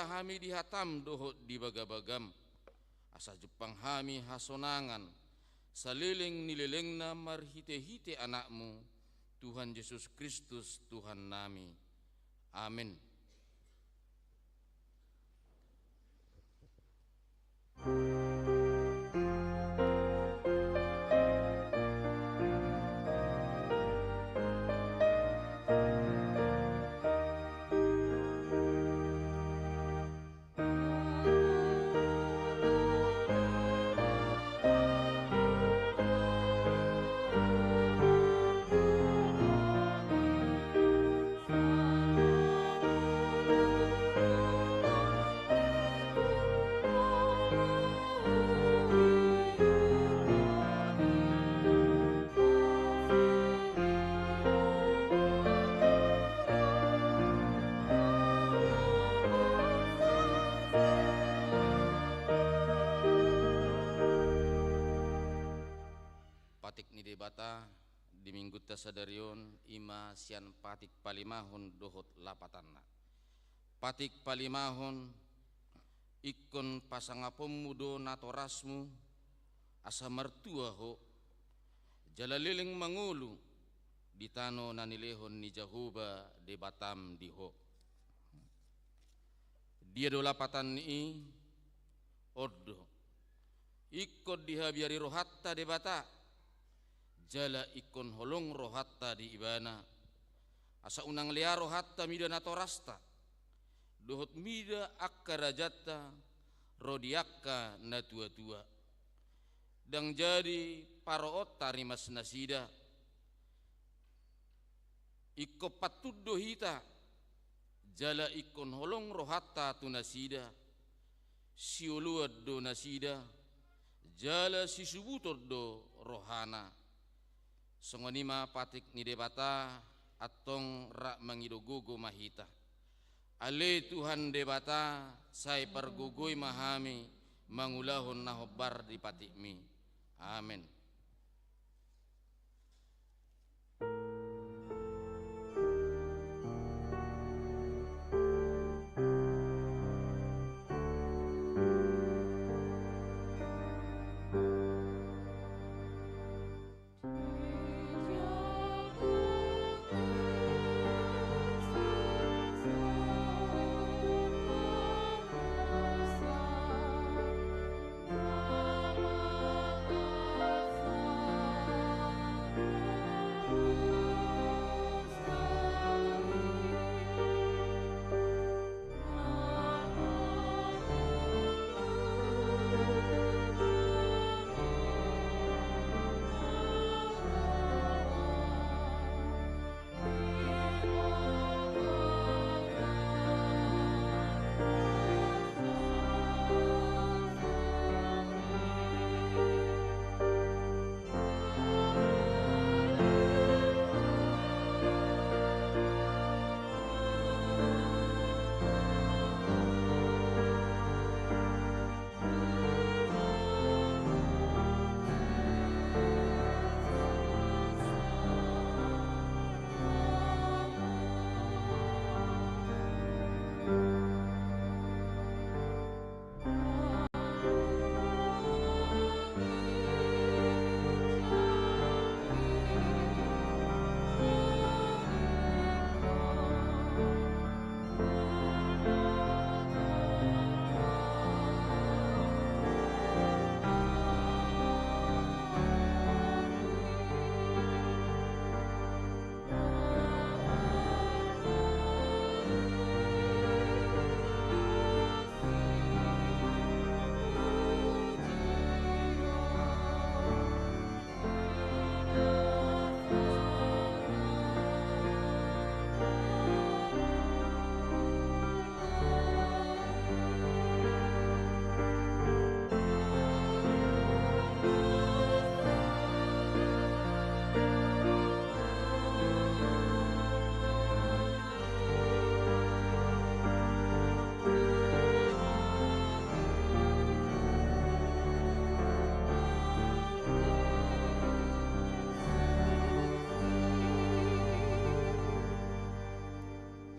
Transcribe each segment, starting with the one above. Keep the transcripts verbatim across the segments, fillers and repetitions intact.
hami di hataM dohot di bagabagaM, asa jumpang hami hasonangan saleleng ni lelengna marhitehite AnakMu, Tuhan Jesus Kristus, Tuhannami. Amen. Patik ni Debata di Minggunta sadari on i ma sian patik palimahon dohot lapatanna. Patik palimahon, ingkon pasangaponmu do natorasmu, asa martua ho, jala leleng mangolu di tano na nilehon ni Jahowa Debatam di ho. Dia do lapatan ni i? On do. Ingkon dihabiari rohanta Debata, jala ingkon holong rohanta di Ibana, asa unang lea rohanta mida natorasta, dohot mida angka rajanta ro di angka na tuatua. Ndang jadi paroonta rimas nasida. Ingkon pantun do hita, jala ingkon holong rohanta tu nasida, sioloan do nasida, jala sisubuton do rohana. Songon i ma patik ni Debata, antong rap mangido gogo ma hita. Ale Tuhan Debata, sai pargogoi ma hami mangulahon na hombar di patikMi. Amen.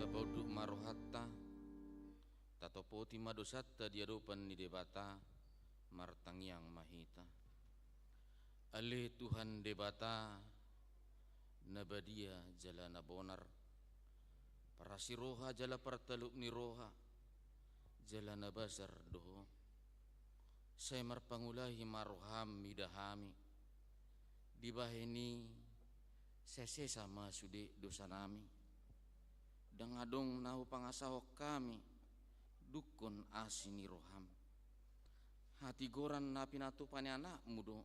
Tapaunduk ma rohanta, tatop Poti ma dosanta di adopan ni Debata, martangiang ma hita. Ale Tuhan Debata, na badia jala na bonar, parasi roha jala partalup ni roha, jala na basar do Ho. Sai marpangulahi ma roham mida hami. Dibahen i sai sesa ma sude dosanami. Ndang adong na hupangasahon hami dungkon asi ni roham. Hatigoran na pinatupa ni anakmu do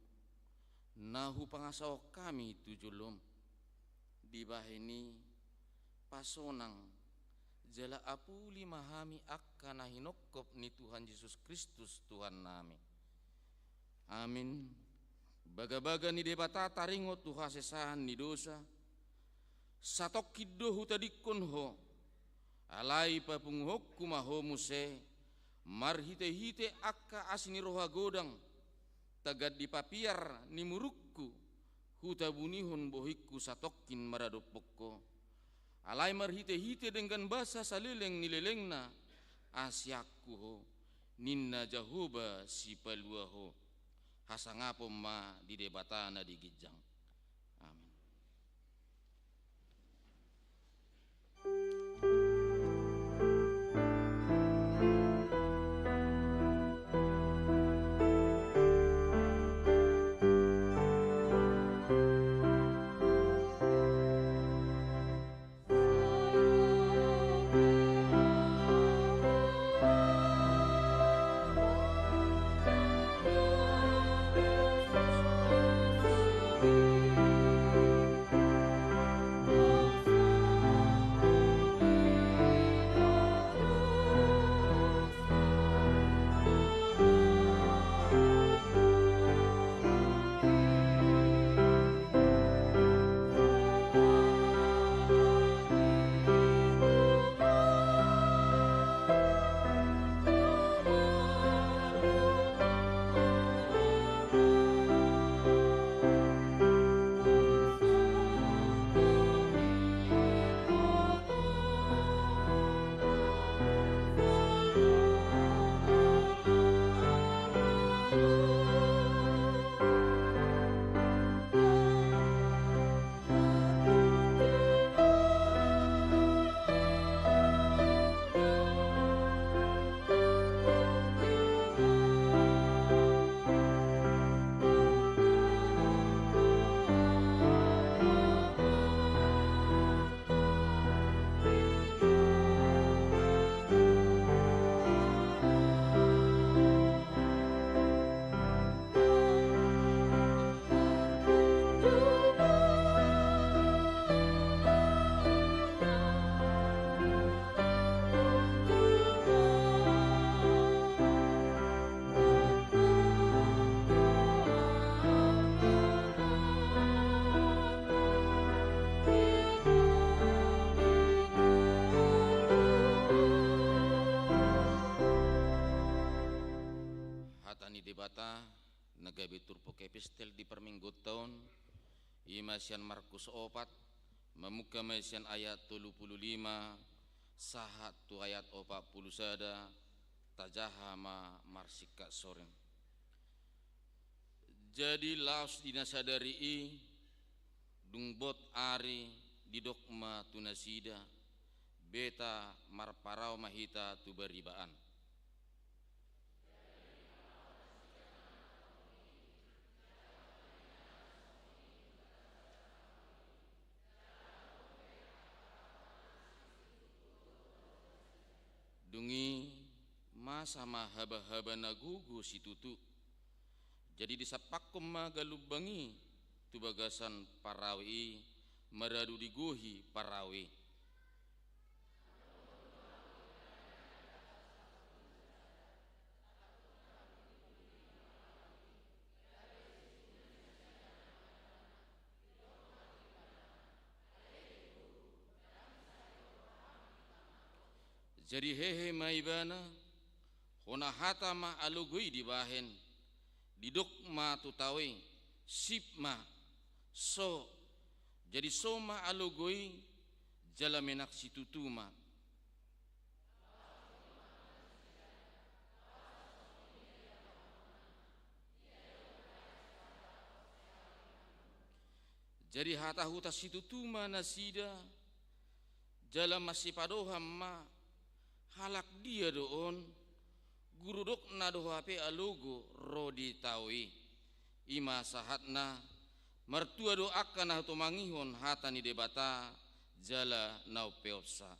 na hupangasahon hami tu jolom. Dibahen i pasonang jala apuli ma hami angka na hinongkop ni Tuhan Jesus Kristus Tuhannami. Amin. Bagabaga ni Debata taringot tu hasesaan ni dosa, satongkin do hutadingkon Ho, alai papunguhonku ma Ho muse, marhitehite angka asi ni roha godang, tagan di papiar ni murungku, hutabunihon bohingku satongkin maradophon Ho. Alai marhitehite denggan basa saleleng ni lelengna, asianku Ho, ninna Jahowa Sipalua Ho. Hasangapon ma di Debata na di ginjang. Amin. Hata ni Debata na gabe turpuk epistel di parmingguonta on, i ma sian Markus opat, mamungka ma i sian ayat tolu pulu lima sahat tu ayat opat pulu sada, tajaha ma marsingkat soring. Jadi laos di na sadari i, dung bot ari, didok ma tu nasida: Beta marparau ma hita tu bariba an. Dung i masa ma habahaba na gogo situtu. Jadi disampakkon ma galumbang i tu bagasan parau i, maradu di gohi parau i. Jadi hehe ma ibana, hona hata ma alogo i dibahen, didok ma tu tao i: Sip ma, so. Jadi so ma alogo i, jala menak situtu ma. Jadi hata huta situtu ma nasida, jala masipadohan ma, halak dia do on, guru dokna do hape alogo ro di tao i. I ma sahatna, martua do angka na tumangihon hata ni Debata, jala na umpeopsa.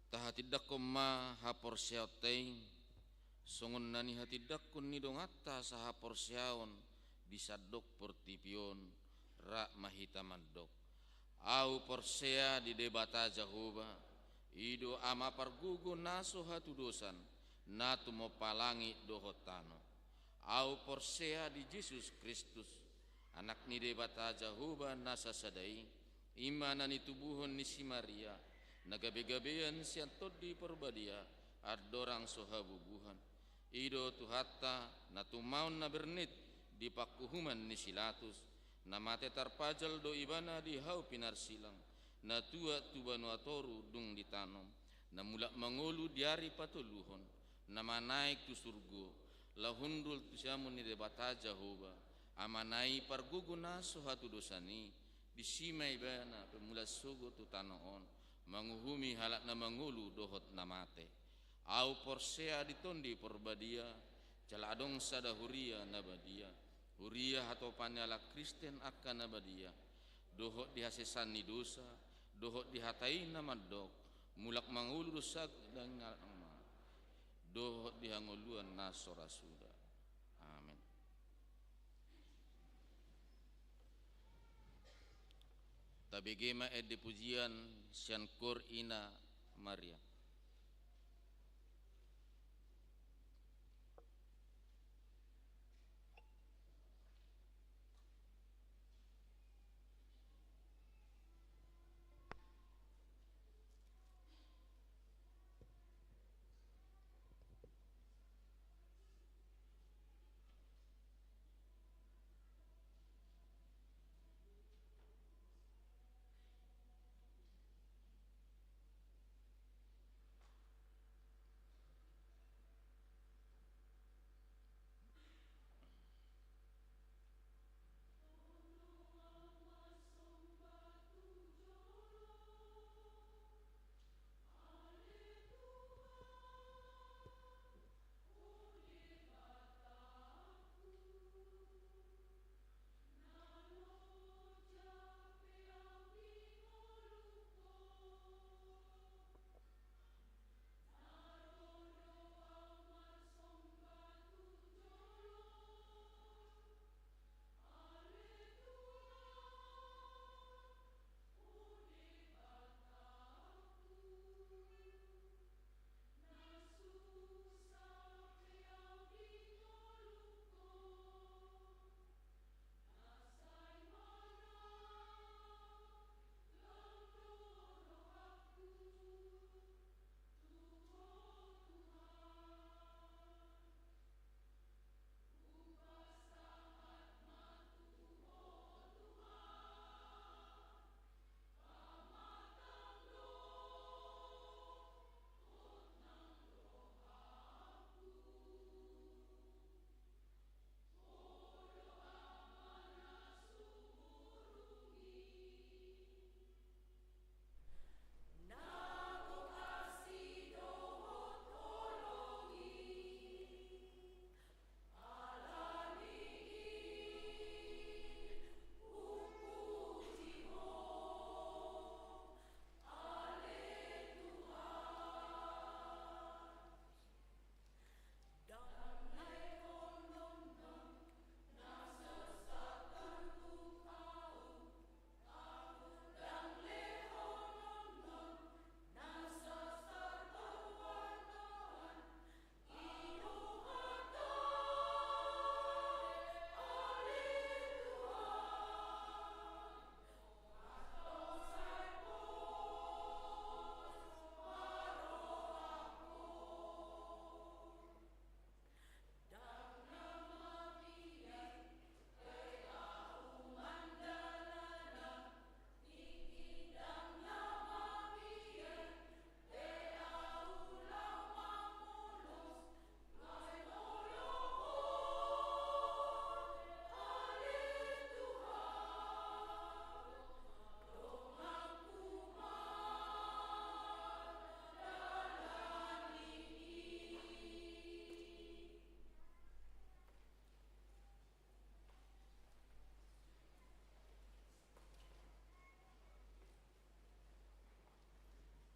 Tahatindangkon ma haporseaonta i, songon na nihatindangkon ni donganta sahaporseaon di sandok portibi on, rap ma hita mandok. Ahu porsea di Debata Jahowa, i do Ama pargogo na so hatudosan, na tumompa langit dohot tano. Ahu porsea di Jesus Kristus, Anak ni Debata Jahowa na sasada i, i ma na nitubuhon ni si Maria, na gabegabean sian Tondi Porbadia, andorang so habubuhan. I do Tuhanta, na tumaon na bernit di panguhuman ni si Latus, na mate tarpajal do Ibana di hau pinarsilang, na tuat tu banua toru dung ditanom, na mulak mangolu di ari patoluhon, na manaek tu surgo, laho hundul tu siamun ni Debata Jahowa, Amana i pargogo na so hatudosan i, disi ma Ibana pamulan sogot tu tano on, manguhumi halak na mangolu dohot na mate. Ahu porsea di Tondi Porbadia, jala adong sada huria na badia, huria hatopan ni halak Kristen angka na badia, dohot di hasesaan ni dosa, dohot di hata i na mandok, mulak mangolu do saganjang halak na mate, dohot di hangoluan na so ra suda. Amen. Tabege ma ende pujian sian Koor Ina Maria.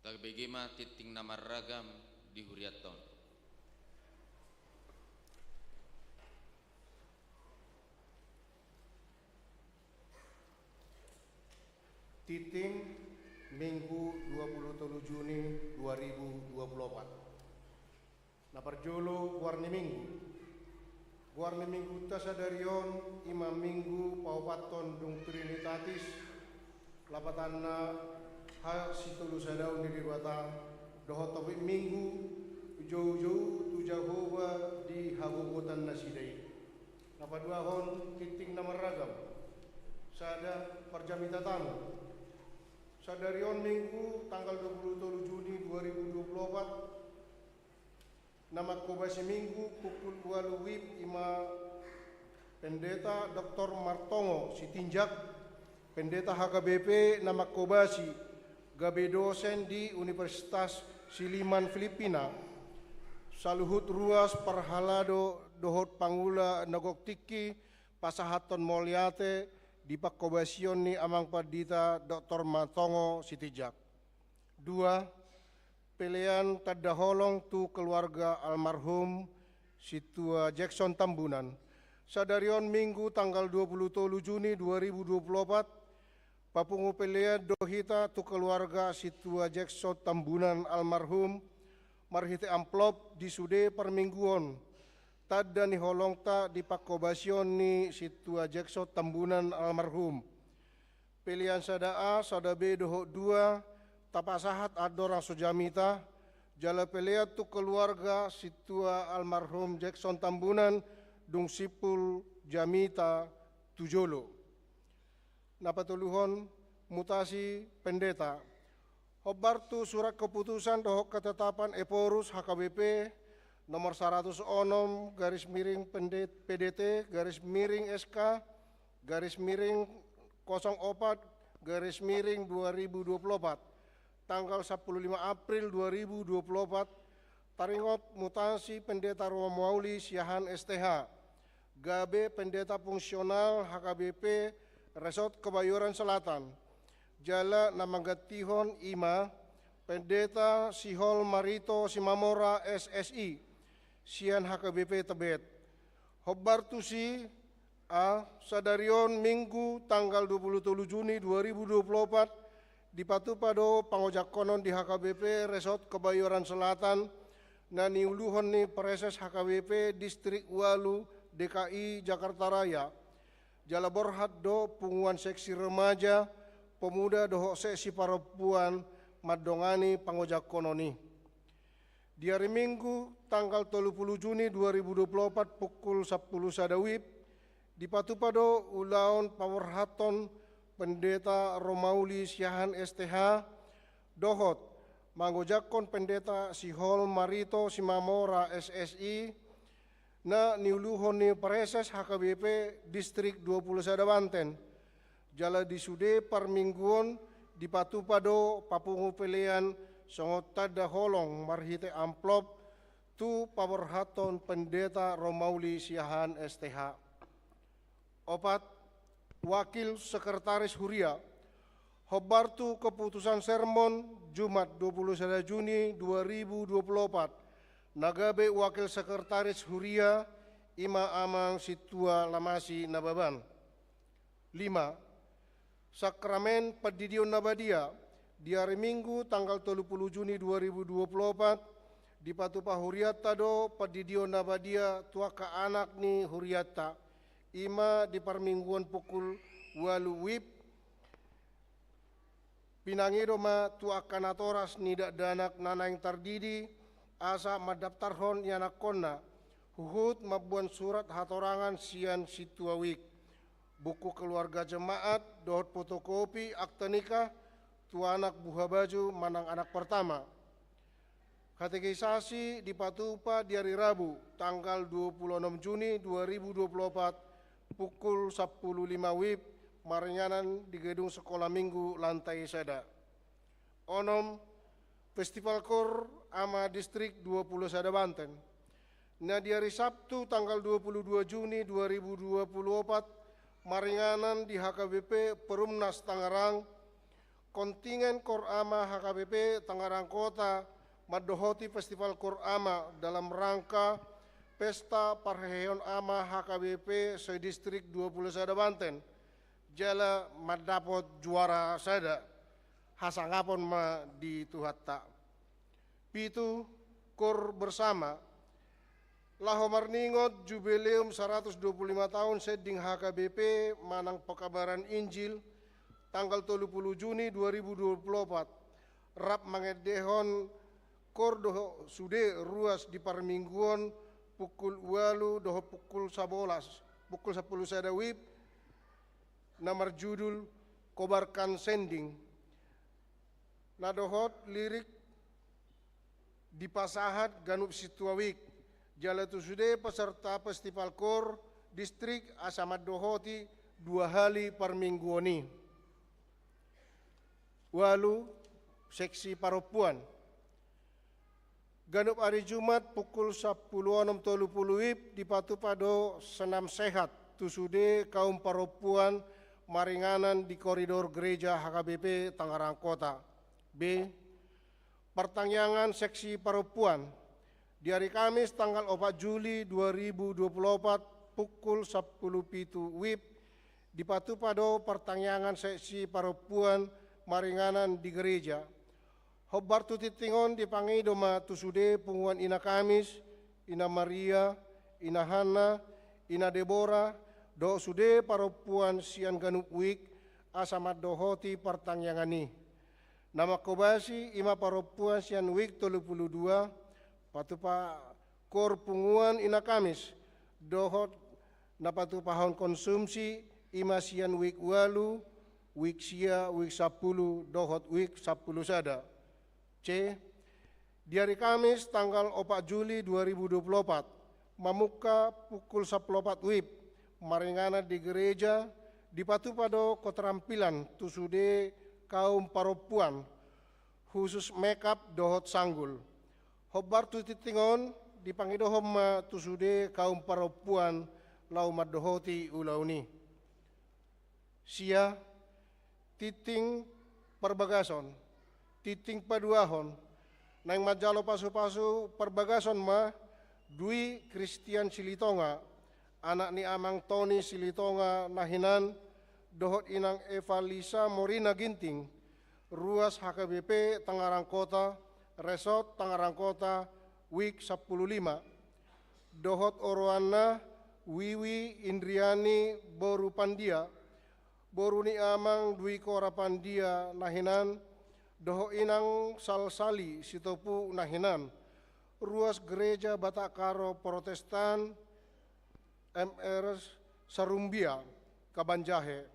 Tabege ma tingting na marragam di hurianta on. Tingting, Minggu dua puluh tolu Juni dua ribu dua puluh opat. Na parjolo, goar ni Minggu. Goar ni Minggunta sadari on i ma Minggu paopathon dung Trinitatis, lapatanna hasitolusadaon ni Debata, dohot topik Minggu, joujou tu Jahowa di hagogotan nasida i. Na paduahon, tingting na marragam. Sada, parjamita tamu. Sadari on Minggu tanggal dua puluh tolu Juni dua ribu dua puluh opat, na manghobasi Minggu pukul ualu wib i ma Pendeta Doktor Martongo Sitinjak, Pendeta H K B P na manghobasi, gabe dosen di Universitas Siliman Filipina. Saluhut ruas parhalado dohot pangula na gok tingki pasahathon mauliate di panghobasion ni Amang Pandita Doktor Martongo Sitinjak. Dua, pelean tanda holong tu keluarga almarhum Sintua Jackson Tambunan. Sadari on Minggu tanggal dua puluh tolu Juni dua ribu dua puluh opat, papungu pelean do hita tu keluarga Sintua Jackson Tambunan almarhum marhite amplop di sude parmingguon, tanda ni holongta di panghobasion ni Sintua Jackson Tambunan almarhum. Pelean sada A, sada B dohot dua tapasahat andorang so jamita, jala pelean tu keluarga Sintua almarhum Jackson Tambunan dung simpul jamita tu jolo. Na patoluhon, mutasi pendeta. Hombar tu surat keputusan dohot ketetapan Ephorus H K B P nomor saratus onom garis miring P D T garis miring S K garis miring kosong opat garis miring dua ribu dua puluh opat, tanggal sampulu lima April dua ribu dua puluh opat, taringot mutasi Pendeta Romauli Siahaan S T H, gabe pendeta fungsional H K B P Resort Kebayoran Selatan, jala na manggantihon i ma Pendeta Sihol Marito Simamora S S I, sian H K B P Tebet. Hombar tusi, A, sadari on Minggu tanggal dua puluh tolu Juni dua ribu dua puluh opat, dipatupa do pangojakkonon di H K B P Resort Kebayoran Selatan, na niuluhon ni Praeses H K B P Distrik ualu D K I Jakarta Raya. Jala borhat do punguan seksi remaja, pemuda dohot seksi parompuan mandongani pangojakkonon i. Di ari Minggu tanggal tolu puluh Juni dua ribu dua puluh opat pukul sampulu sada wib, dipatupa do ulaon paborhathon Pendeta Romauli Siahaan S T H dohot mangojakhon Pendeta Sihol Marito Simamora S S I, na niuluhon ni Praeses H K B P Distrik dua puluh sada Banten. Jala di sude parmingguon dipatupa do papungu pelean songon tanda holong marhite amplop tu paborhathon Pendeta Romauli Siahaan S T H. Opat, wakil sekretaris huria. Hombar tu keputusan sermon Jumat dua puluh sada Juni dua ribu dua puluh opat, na gabe wakil sekretaris huria i ma Amang Sintua Lamasi Nababan. Lima, sakramen pandidion na badia. Di ari Minggu tanggal tolu puluh Juni dua ribu dua puluh opat, dipatupa hurianta do pandidion na badia tu angka anak ni hurianta, i ma di parmingguon pukul ualu wib. Pinangido ma tu angka natoras ni dakdanak na naeng tardidi asa mandaptarhon ianakhonna, huhut mamboan surat hatorangan sian sintua wijk, buku keluarga jemaat dohot fotokopi akta nikah tu anak buhabaju manang anak pertama. Katekisasi dipatupa di ari Rabu tanggal dua puluh onom Juni dua ribu dua puluh opat pukul sampulu lima wib maringanan di gedung Sekolah Minggu lantai sada. Onom, Festival Koor Ama Distrik dua puluh sada Banten. Na di ari Sabtu tanggal dua puluh dua Juni dua ribu dua puluh opat maringanan di H K B P Perumnas Tangerang, Kontingen Koor Ama H K B P Tangerang Kota mandohoti Festival Koor Ama dalam rangka Pesta Parhehehon Ama H K B P se-Distrik dua pulu sada Banten, jala mandapot juara sada. Hasangapon ma di Tuhanta. Pitu, Koor Bersama. Laho marningot jubileum saratus dua pulu lima taon sending H K B P manang pekabaran Injil, tanggal tolu pulu Juni dua ribu dua pulu opat, rap mangendehon koor dohot sude ruas di parmingguon pukul ualu dohot pukul sabolas, pukul sampulu sada WIB, na marjudul Kobarkan Sending. Na dohot lirik dipasahat ganup sintua WIB, jala tu sude peserta Festival Koor Distrik asa mandohoti dua hali parmingguon i. Ualu, seksi parompuan. Ganup ari Jumat pukul sampulu onom tolu pulu WIB dipatupa do senam sehat tu sude kaum parompuan maringanan di koridor gereja H K B P Tangerang Kota. B, partangiangan seksi parompuan. Di ari Kamis tanggal opat Juli dua ribu dua pulu opat pukul sampulu pitu WIB dipatupa do partangiangan seksi parompuan maringanan di gereja. Hombar tu tingting on dipangido ma tu sude punguan Ina Kamis, Ina Maria, Ina Hanna, Ina Debora, dohot sude parompuan sian ganup WIB asa mandohoti partangiangan i. Na manghobasi i ma parompuan sian WIB tolu pulu dua, patupa koor punguan Ina Kamis, dohot na patupahon konsumsi i ma sian WIB ualu, WIB sia, WIB sampulu, dohot WIB sampulu sada. C, di ari Kamis tanggal opat Juli dua ribu dua pulu opat, mamungka pukul sampulu opat WIB, maringanan di gereja, dipatupa do keterampilan tu sude kaum parompuan, khusus makeup dohot sanggul. Hombar tu tingting on dipangidohon ma tu sude kaum parompuan laho mandohoti ulaon i. Sia, tingting parbagason, tingting paduahon. Naeng manjalo pasupasu parbagason ma Dwi Christian Silitonga, anak ni Amang Toni Silitonga na hinan, dohot Inang Eva Lisa Morina Ginting, ruas H K B P Tangerang Kota, Resort Tangerang Kota, WIB sampulu lima. Dohot oroanna Wiwi Indriani boru Pandia, boru ni Amang Dwi Kora Pandia na hinan, dohot Inang Salsali Sitopu na hinan, ruas Gereja Batak Karo Protestan M R Sarumbia, Kabanjahe.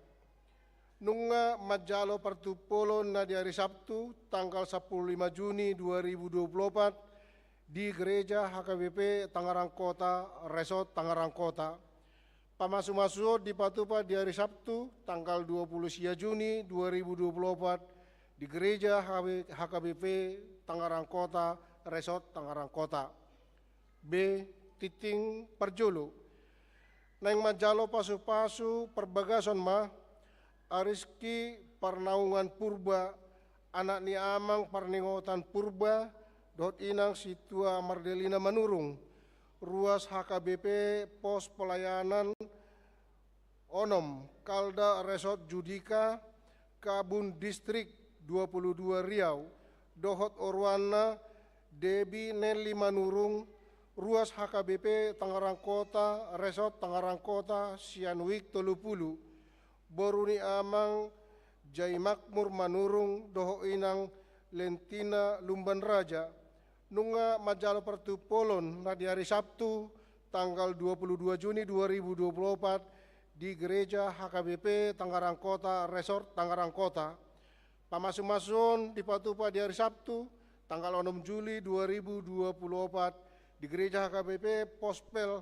Nunga manjalo partumpolon na di ari Sabtu, tanggal sampulu lima Juni dua ribu dua pulu opat, di Gereja H K B P Tangerang Kota, Resort Tangerang Kota. Pamasumasuon dipatupa di ari Sabtu, tanggal dua pulu sia Juni dua ribu dua pulu opat, di Gereja H K B P Tangerang Kota, Resort Tangerang Kota. B, tingting parjolo. Naeng manjalo pasupasu parbagason ma Ariski Parnaungan Purba, anak ni Amang Parningotan Purba, dohot Inang Sintua Mardelina Manurung, ruas H K B P Pos Pelayanan onom, Kalda Resort Judika, Kabun Distrik dua pulu dua Riau, dohot oroanna Debi Nelly Manurung, ruas H K B P Tangerang Kota, Resort Tangerang Kota, sian WIB tolu pulu, boru ni Amang Jai Makmur Manurung, dohot Inang Lentina Lumban Raja. Nunga manjalo partumpolon na di ari Sabtu, tanggal dua pulu dua Juni dua ribu dua pulu opat, di Gereja H K B P Tangerang Kota, Resort Tangerang Kota. Pamasumasuon dipatupa di ari Sabtu, tanggal onom Juli dua ribu dua pulu opat, di Gereja H K B P Pospel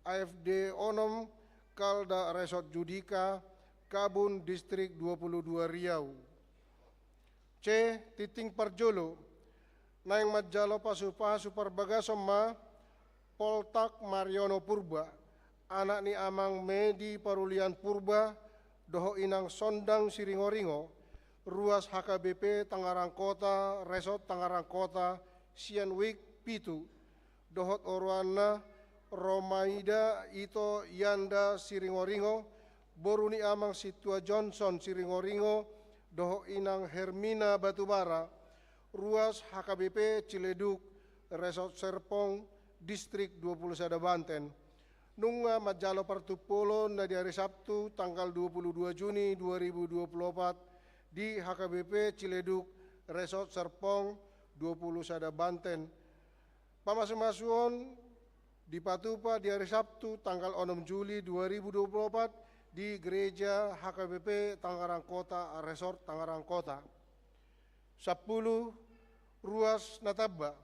A F D onom, Kalda Resort Judika, Kabun, Distrik dua pulu dua Riau. C, tingting parjolo. Naeng manjalo pasupasu parbagason ma Poltak Mariono Purba, anak ni Amang Medi Parulian Purba, dohot Inang Sondang Siringoringo, Ruas H K B P Tangerang Kota, Resort Tangerang Kota, sian wijk pitu, dohot oroanna Romaida Ito Yanda Siringoringo, boru ni Amang Sintua Johnson Siringoringo, dohot Inang Hermina Batubara, ruas H K B P Ciledug, Resort Serpong, Distrik dua puluh sada Banten. Nunga manjalo partumpolon na di ari Sabtu tanggal dua puluh dua Juni dua ribu dua puluh opat di H K B P Ciledug, Resort Serpong, dua puluh sada Banten. Pamasumasuon dipatupa di ari Sabtu tanggal onom Juli dua ribu dua puluh opat di Gereja H K B P Tangerang Kota, Resort Tangerang Kota. Sampulu, ruas na tamba.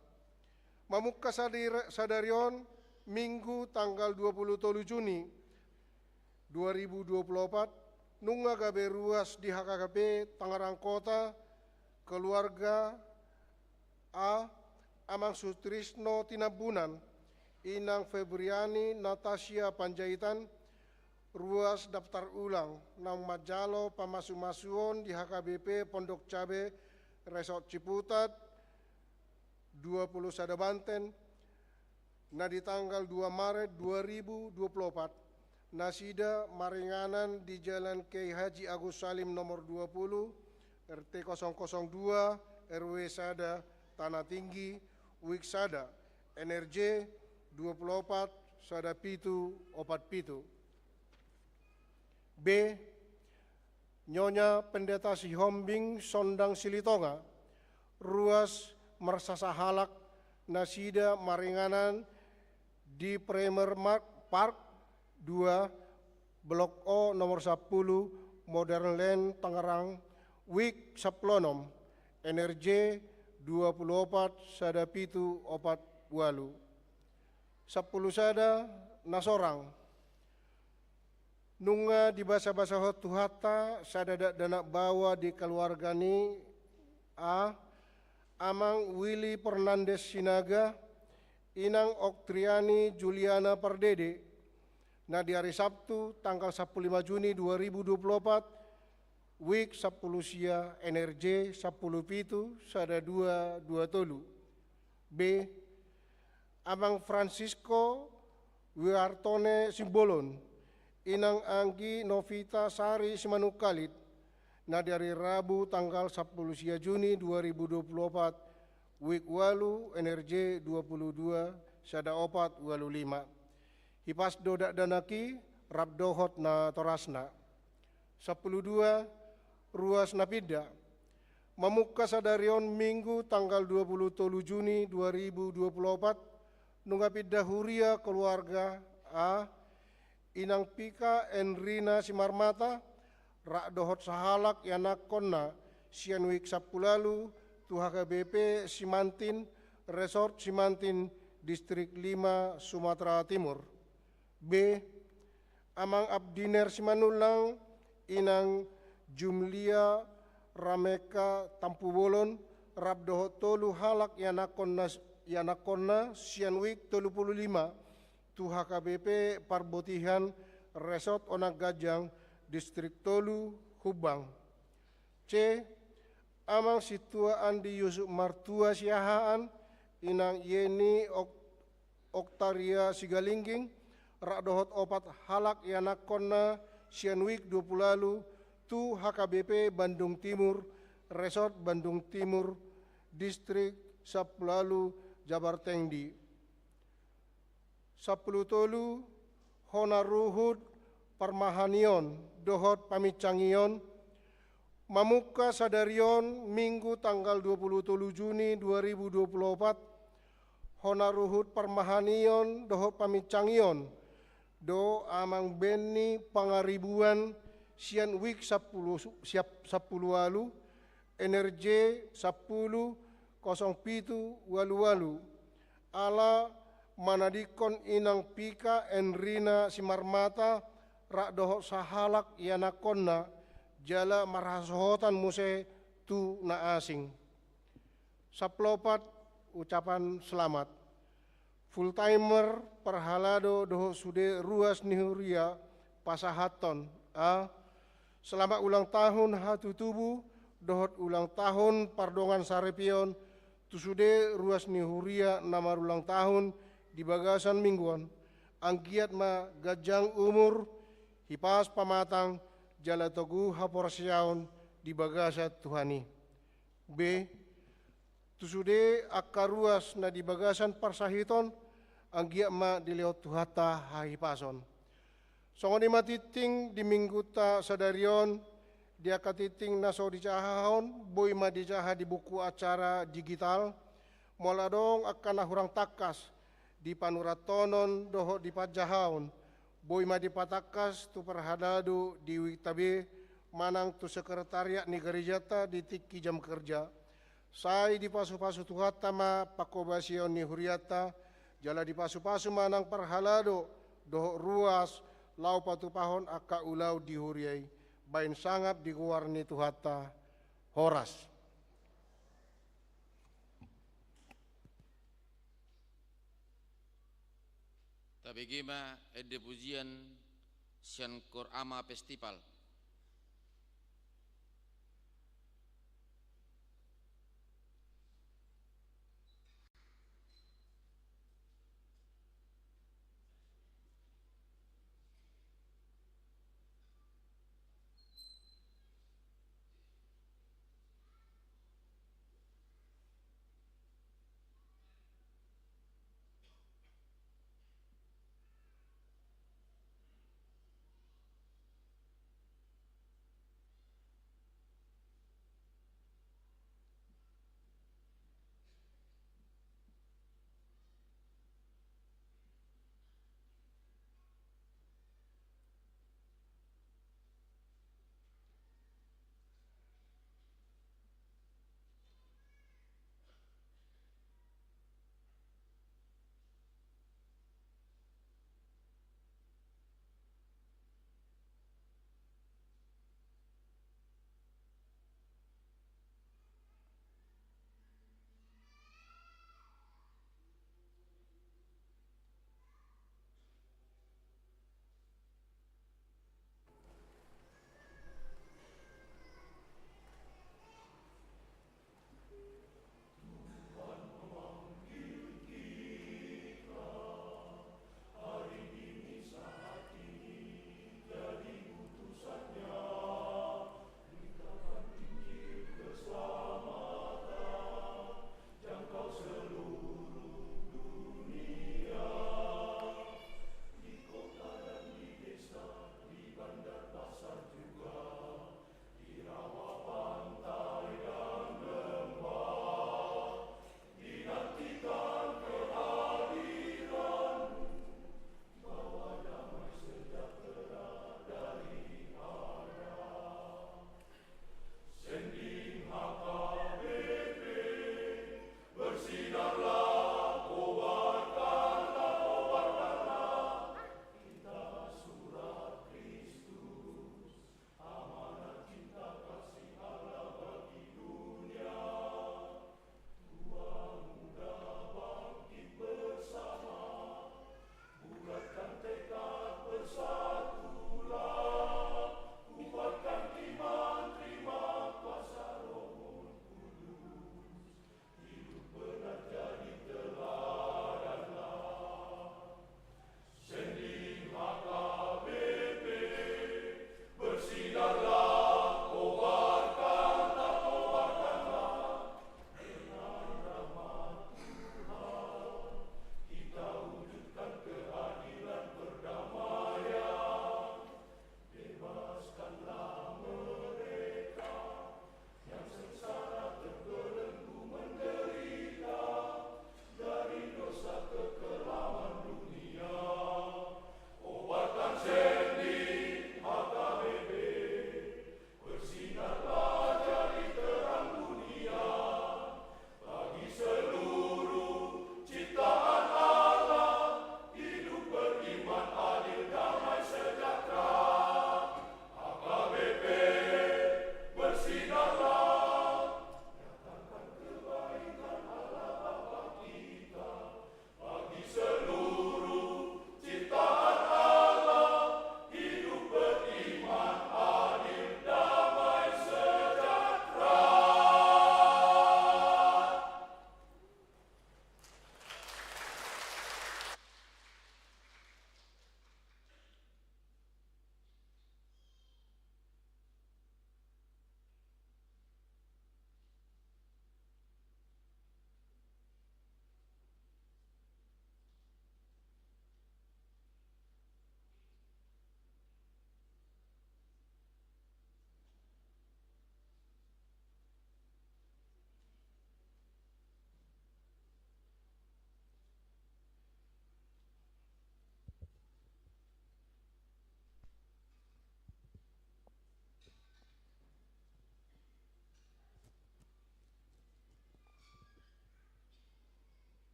Mamungka sadari, sadari on, Minggu tanggal dua puluh tolu Juni dua ribu dua puluh opat, nunga gabe ruas di H K B P Tangerang Kota, keluarga A, Amang Sutrisno Tinambunan, Inang Febriani Natasia Panjaitan, ruas daftar ulang, naung manjalo pamasumasuon di H K B P Pondok Cabe, Resort Ciputat, dua puluh sada Banten, na di tanggal dua Maret dua ribu dua puluh opat, nasida maringanan di Jalan Kiai Haji Agus Salim nomor dua puluh, R T kosong kosong dua, R W sada, Tanah Tinggi, wijk sada, N R J dua puluh opat sada pitu opat pitu. B, Nyonya Pendeta Sihombing Sondang Silitonga, ruas marsasahalak, nasida maringanan di Premier Mark Park dua, Blok O nomor sampulu, Modern Land Tangerang, wijk sampulu onom, N R J dua puluh opat sada pitu opat ualu. Sampulu sada na sorang. Nunga dibasabasahon Tuhanta sada dakdanak baoa di keluarga ni A, Amang Willy Fernandes Sinaga, Inang Oktriani Juliana Pardede, na di ari Sabtu tanggal sampulu lima Juni dua ribu dua puluh opat, wijk sampulu sia, N R J sampulu pitu sada dua dua tolu. B, Amang Francisco Wiartone Simbolon, Inang Anggi Novita Sari Simanungkalit, na di ari Rabu tanggal sampulu sia Juni dua ribu dua puluh opat, wijk ualu, N R J dua puluh dua sada opat ualu lima. Hipas do dakdanak i rap dohot natorasna. Sampulu dua, ruas na pinda. Mamungka sadari on Minggu tanggal dua puluh tolu Juni dua ribu dua puluh opat, nunga pinda huria keluarga A, Inang Pika Enrina Simarmata, rap dohot sahalak ianakkonna sian wijk sampulu ualu tu H K B P Simantin, Resort Simantin, Distrik lima, Sumatera Timur. B, Amang Abdiner Simanullang, Inang Jumlia Rameka Tampubolon, rap dohot tolu halak ianakkonna, ianakkonna sian wijk tolu puluh lima, tu H K B P Parbotihan, Resort Onang Ganjang, Distrik tolu, Humbang. C, Amang Sintua Andi Yusuf Martua Siahaan, Inang Yeni Ok-, Oktaria Sigalingging, rap dohot opat halak ianakkonna sian wijk dua puluh ualu, tu H K B P Bandung Timur, Resort Bandung Timur, Distrik sampulu ualu, Jabartengdi. Sampulu tolu, hona ruhut parmahanion dohot pamincangion, mamungka sadari on Minggu tanggal dua puluh tolu Juni dua ribu dua puluh opat, hona ruhut parmahanion dohot pamincangion do Amang Benny Pangaribuan sian wijk sampulu, siap, sampulu ualu, N R J sampulu kosong pitu ualu ualu, ala manadingkon Inang Pika Enrina Simarmata rap dohot sahalak ianakkonna, jala marhasohotan muse tu na asing. Sampulu opat, ucapan selamat. Full timer, parhalado dohot sude ruas ni huria pasahathon. A, selamat ulang tahun hatutubu, dohot ulang tahun pardongan saripeon tu sude ruas ni huria na marulang tahun di bagasan minggu on, anggiat ma ganjang umur, hipas pamatang, jala togu haporseaon di bagasan Tuhan i. B. Tu sude angka ruas na di bagasan parsahiton, anggiat ma dilehon Tuhanta hahipason. Songon i ma tingting di minggunta sadari on, di angka tingting na so dijahahon, boi ma dijaha di buku acara digital, molo adong angka na hurang tangkas di panurathonon dohot di panjahaon, boi ma dipatangkas tu parhalado di Wikta B manang tu sekretariat ni garejanta di tingki jam kerja. Sai dipasupasu Tuhanta ma panghobasion ni hurianta, jala dipasupasu ma nang parhalado dohot ruas laho patupahon angka ulaon di huria i, bahen sangap di goar ni Tuhanta. Horas. Tabege ma ende pujian sian Koor Ama Festival.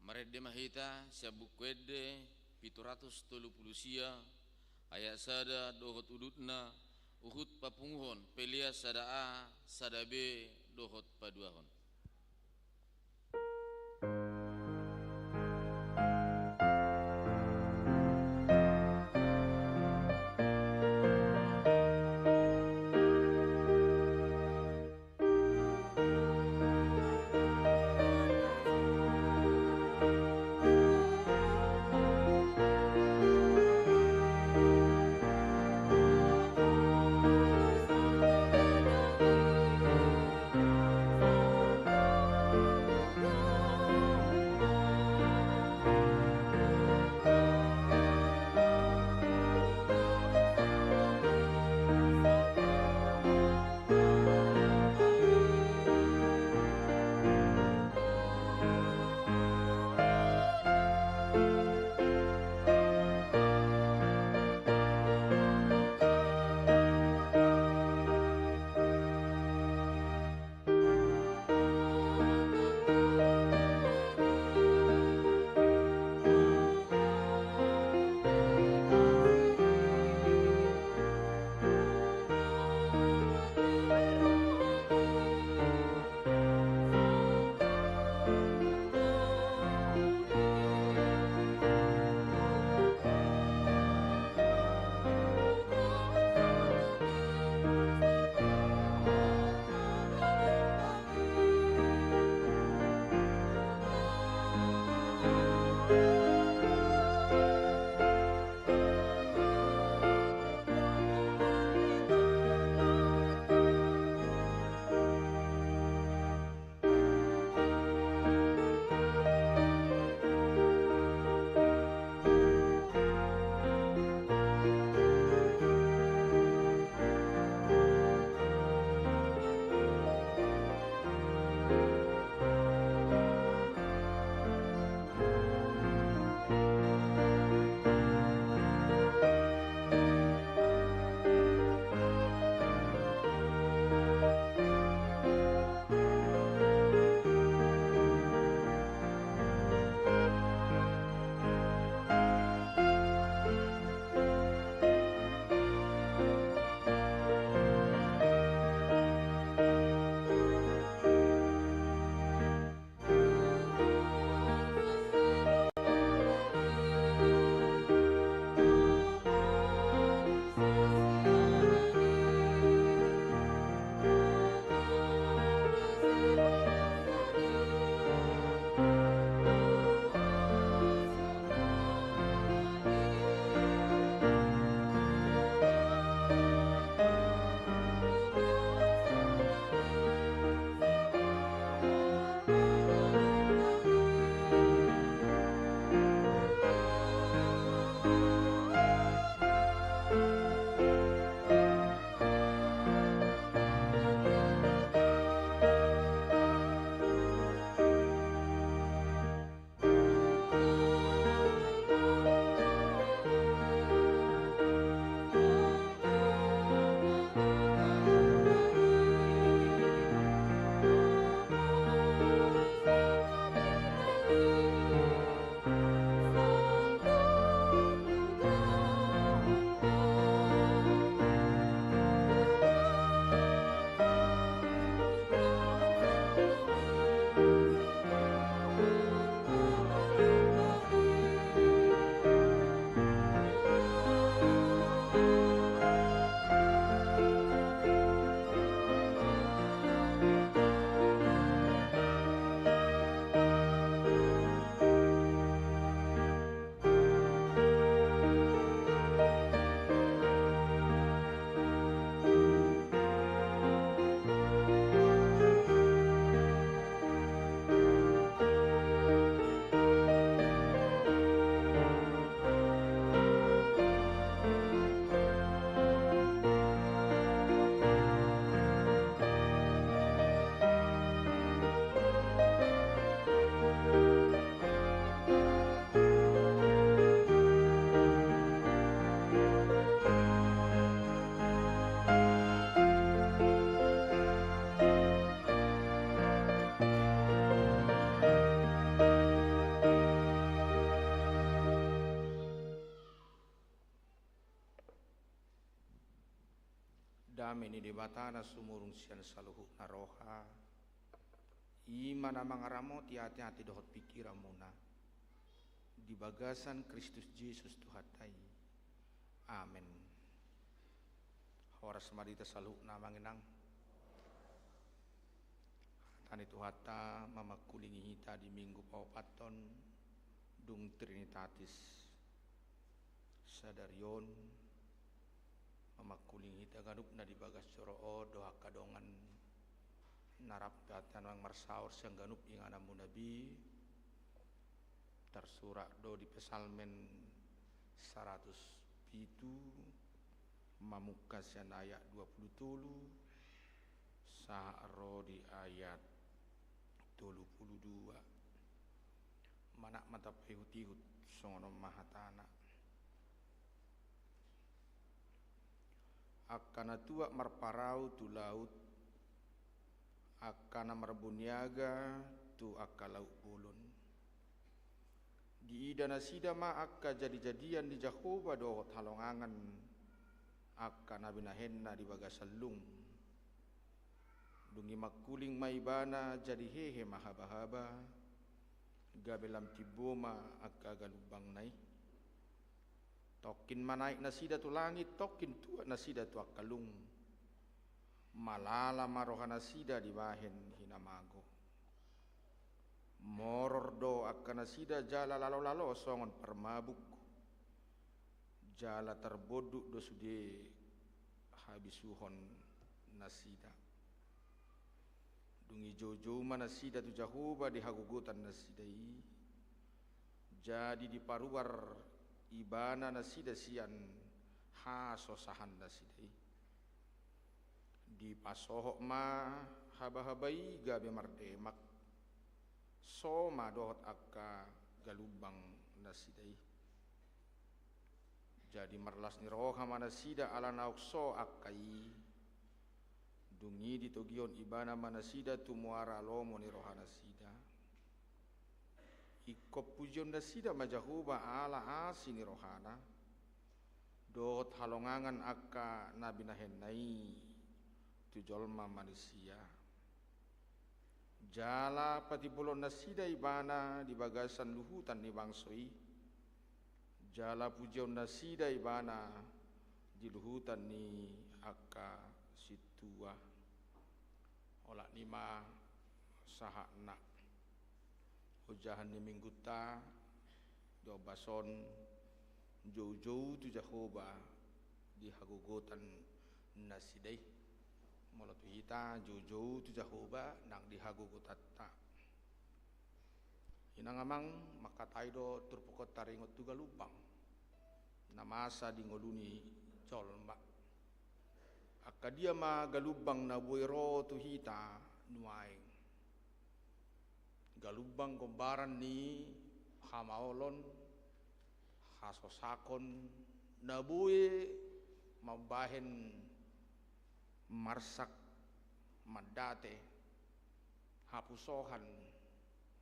Parende ma hita sian Buku Ende pitu ratus tolu pulu sia, ayat sada dohot udutna, huhut papunguhon, Pelea sada A, sada B, dohot paduahon. Dame ni Debata na sumurung sian saluhutna roha, i ma na mangaramoti ateate dohot pingkiranmuna di bagasan Kristus Jesus Tuhanta i. Amen. Horas ma di hita saluhutna, Amang, Inang. Hata ni Tuhanta mamangkulingi hita di Minggu paopathon dung Trinitatis sadari on, mamangkulingi hita ganupna di bagas joro on dohot angka dongan na rap hita na marsaor sian ganup ingananmuna be. Tarsurat do di Psalmen saratus pitu, mamungka sian ayat dua pulu tolu sahat ro di ayat tolu pulu dua. Manat ma tapaihutihut, songon on ma hatana. Angka na tuat marparau tu laut, angka na marboniaga tu angka laut bolon. Diida nasida ma angka jadijadian ni Jahowa dohot halongangan angka na binahenna di bagasan lung. Dung i mangkuling ma ibana, jadi hehe ma habahaba, gabe lam timbo ma angka galumbangna i. Tongkin ma naek nasida tu langit, tongkin tuat nasida tu angka lung. Malala ma rohanasida dibahen hinamago. Moror do angka nasida jala lalolalo songon parmabuk, jala tarbondut do sude habisuhonnasida. Dung i joujou ma nasida tu Jahowa di hagogotannasida i, jadi diparuar ibana nasida sian hasosahannasida i. Dipasohot ma habahaba i gabe mardemak, so ma dohot angka galumbangnasida i. Jadi marlas ni roha ma nasida ala naung so angka i. Dung i ditogihon ibana ma nasida tu muara lomo ni rohanasida. Ingkon pujionnasida ma Jahowa ala asi ni rohana dohot halongangan angka na binahenna i tu jolma manisia. Jala patimbolonnasida ibana di bagasan luhutan ni bangso i, jala pujionnasida ibana di luhutan ni angka sintua. Olat ni ma sahatna ojahan ni Minggunta di ombas on, joujou tu Jahowa di hagogotannasida i. Molo tu hita, joujou tu Jahowa nang di hagogotanta. Inang amang, mangkatai do turpuk on taringot tu galumbang na masa di ngolu ni jolma. Angka dia ma galumbang na boi ro tu hita nuaeng? Galumbang gombaran ni hamaolon, hasosakon, na boi mambahen marsak, mandate, hapusohan,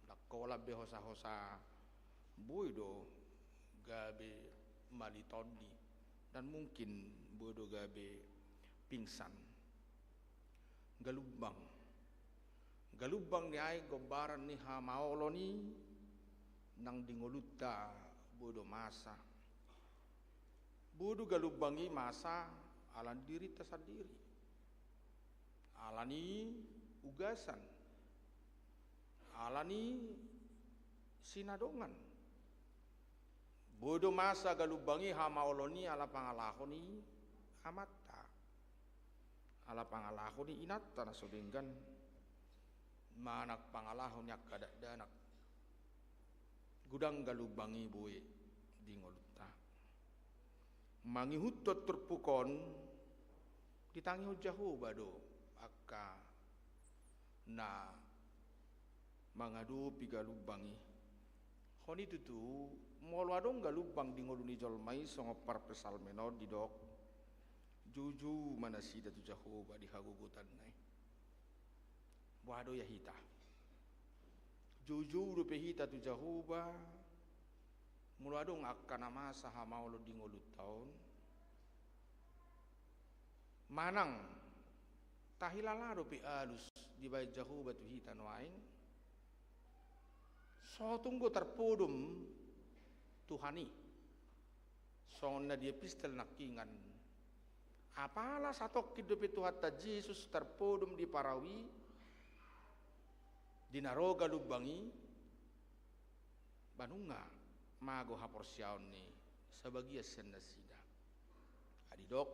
ndang holan be hosa-hosa, boi do gabe malitondi, dan mungkin boi do gabe pingsan. Galumbang. Galumbang ni aek gombaran ni hamaolon i nang di ngolunta boi do masa. Boi do galumbang i masa ala ni dirinta sandiri, ala ni ugasan, ala ni sinadongan. Boi do masa galumbang i hamaolon i ala pangalaho ni amanta, ala pangalaho ni inanta na so denggan, manang pangalaho ni angka dakdanak. Godang galumbang i boi di ngolunta. Mangihuthon turpuk on, ditangihon Jahowa do angka na mangadopi galumbang i. Honi tutu, molo adong galumbang di ngolu ni jolma i songon parpsalmen on didok, joujou ma nasida tu Jahowa di hagogotanna i. Boha do ia hita? Joujou dope hita tu Jahowa molo adong angka na masa hamaolon di ngolunta on? Manang tahilala dope alus dibaen Jahowa tu hita nuaeng, so tung do tarpodom Tuhan i. Songon na di epistel nangkingan, apala satongkin dope Tuhanta Jesus tarpodom di parau i, di na ro galumbang i, ba nunga mago haporseaon ni sabagian sian nasida. Ai didok,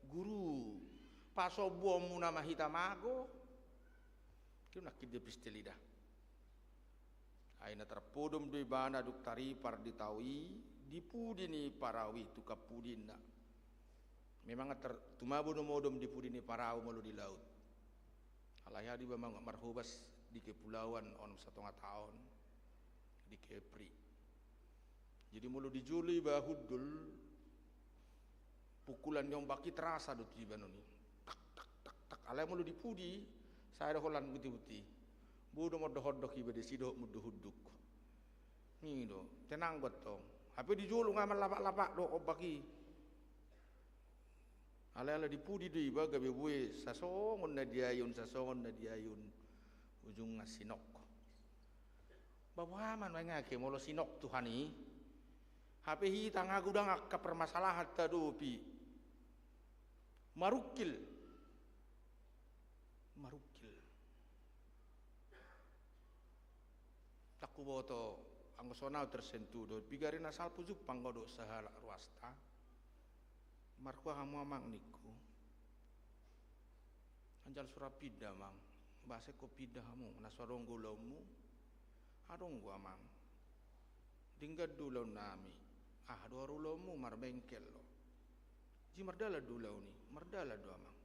Guru, pasombuonmuna ma hita mago. Tung nangkin di epistel i da. Ai na tarpodom do ibana dung taripar di tao i, di pudi ni parau i, tungkan pudina. Memang tar-, tumabo do modom di pudi ni parau molo di laut. Alai aha do iba mang-, marhobas di kepulauan onom satonga taon, di Kepri. Jadi molo di jolo iba hundul, pukulan ni ombak i terasa do tu iba noni. Tak, tak, tak, tak. Alai molo di pudi, sada holan buti-buti. Bo do mondok-ondok iba disi dohot munduk-unduk. I do, tenang do tong. Hape di jolo nga mallapak-lapak do ombak i. Alai ala di pudi do iba gabe bue sasongon na diayun, sasongon na diayun. Ujungna sinok. Ba boha ma nuaeng ate molo sinok Tuhan i? Hape hita nga godang angka permasalahan tahadopi. Marungkil. Marungkil. Ndang huboto, anggo songon au tersentuh do, piga ari na salpu jumpang au dohot sahalak ruasta. Marhua hamu amang ningku. Anjal so ra pinda amang. Boasa ingkon pinda hamu, na so adong do ulaonmu? Adong do amang. Denggan do ulaon nami. Aha do haroa ulaonmu, marbengkel do? Jadi mardalan do ulaon i, mardalan do amang.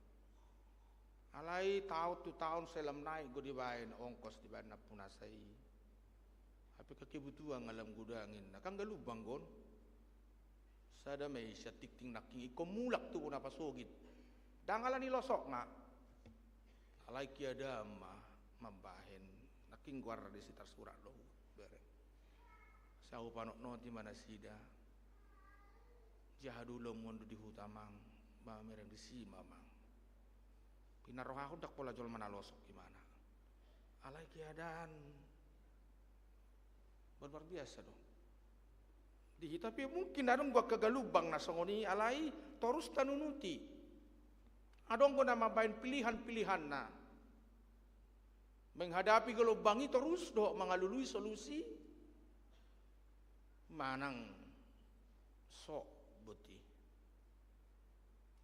Alai taon tu taon sai lam naik do dibaen ongkos, dibaen nampunasa i. Hape kebutuhan nga lam godang inna, kan galumbang on. Sada ma i sian tingting nangkin, ingkon mulak tubu na pasogit. Ndang ala ni losokna. Alai keadaan ma mambahen, nangkin goarna disi tarsurat do. Bere. Sai hupanotnoti ma nasida. Jadi aha do ulaonmu on do di huta amang? Ba mamereng disi ma amang. Pinarrohahon ndang pola jolma na losok imana. Alai keadaan ba luar biasa do. Di hita pe mungkin adong do angka galumbang na songon i, alai torus tanunuti. Adong do na mambaen pilihan-pilihanna. Menghadapi galumbang i torus dohot mangalului solusi manang sok boti.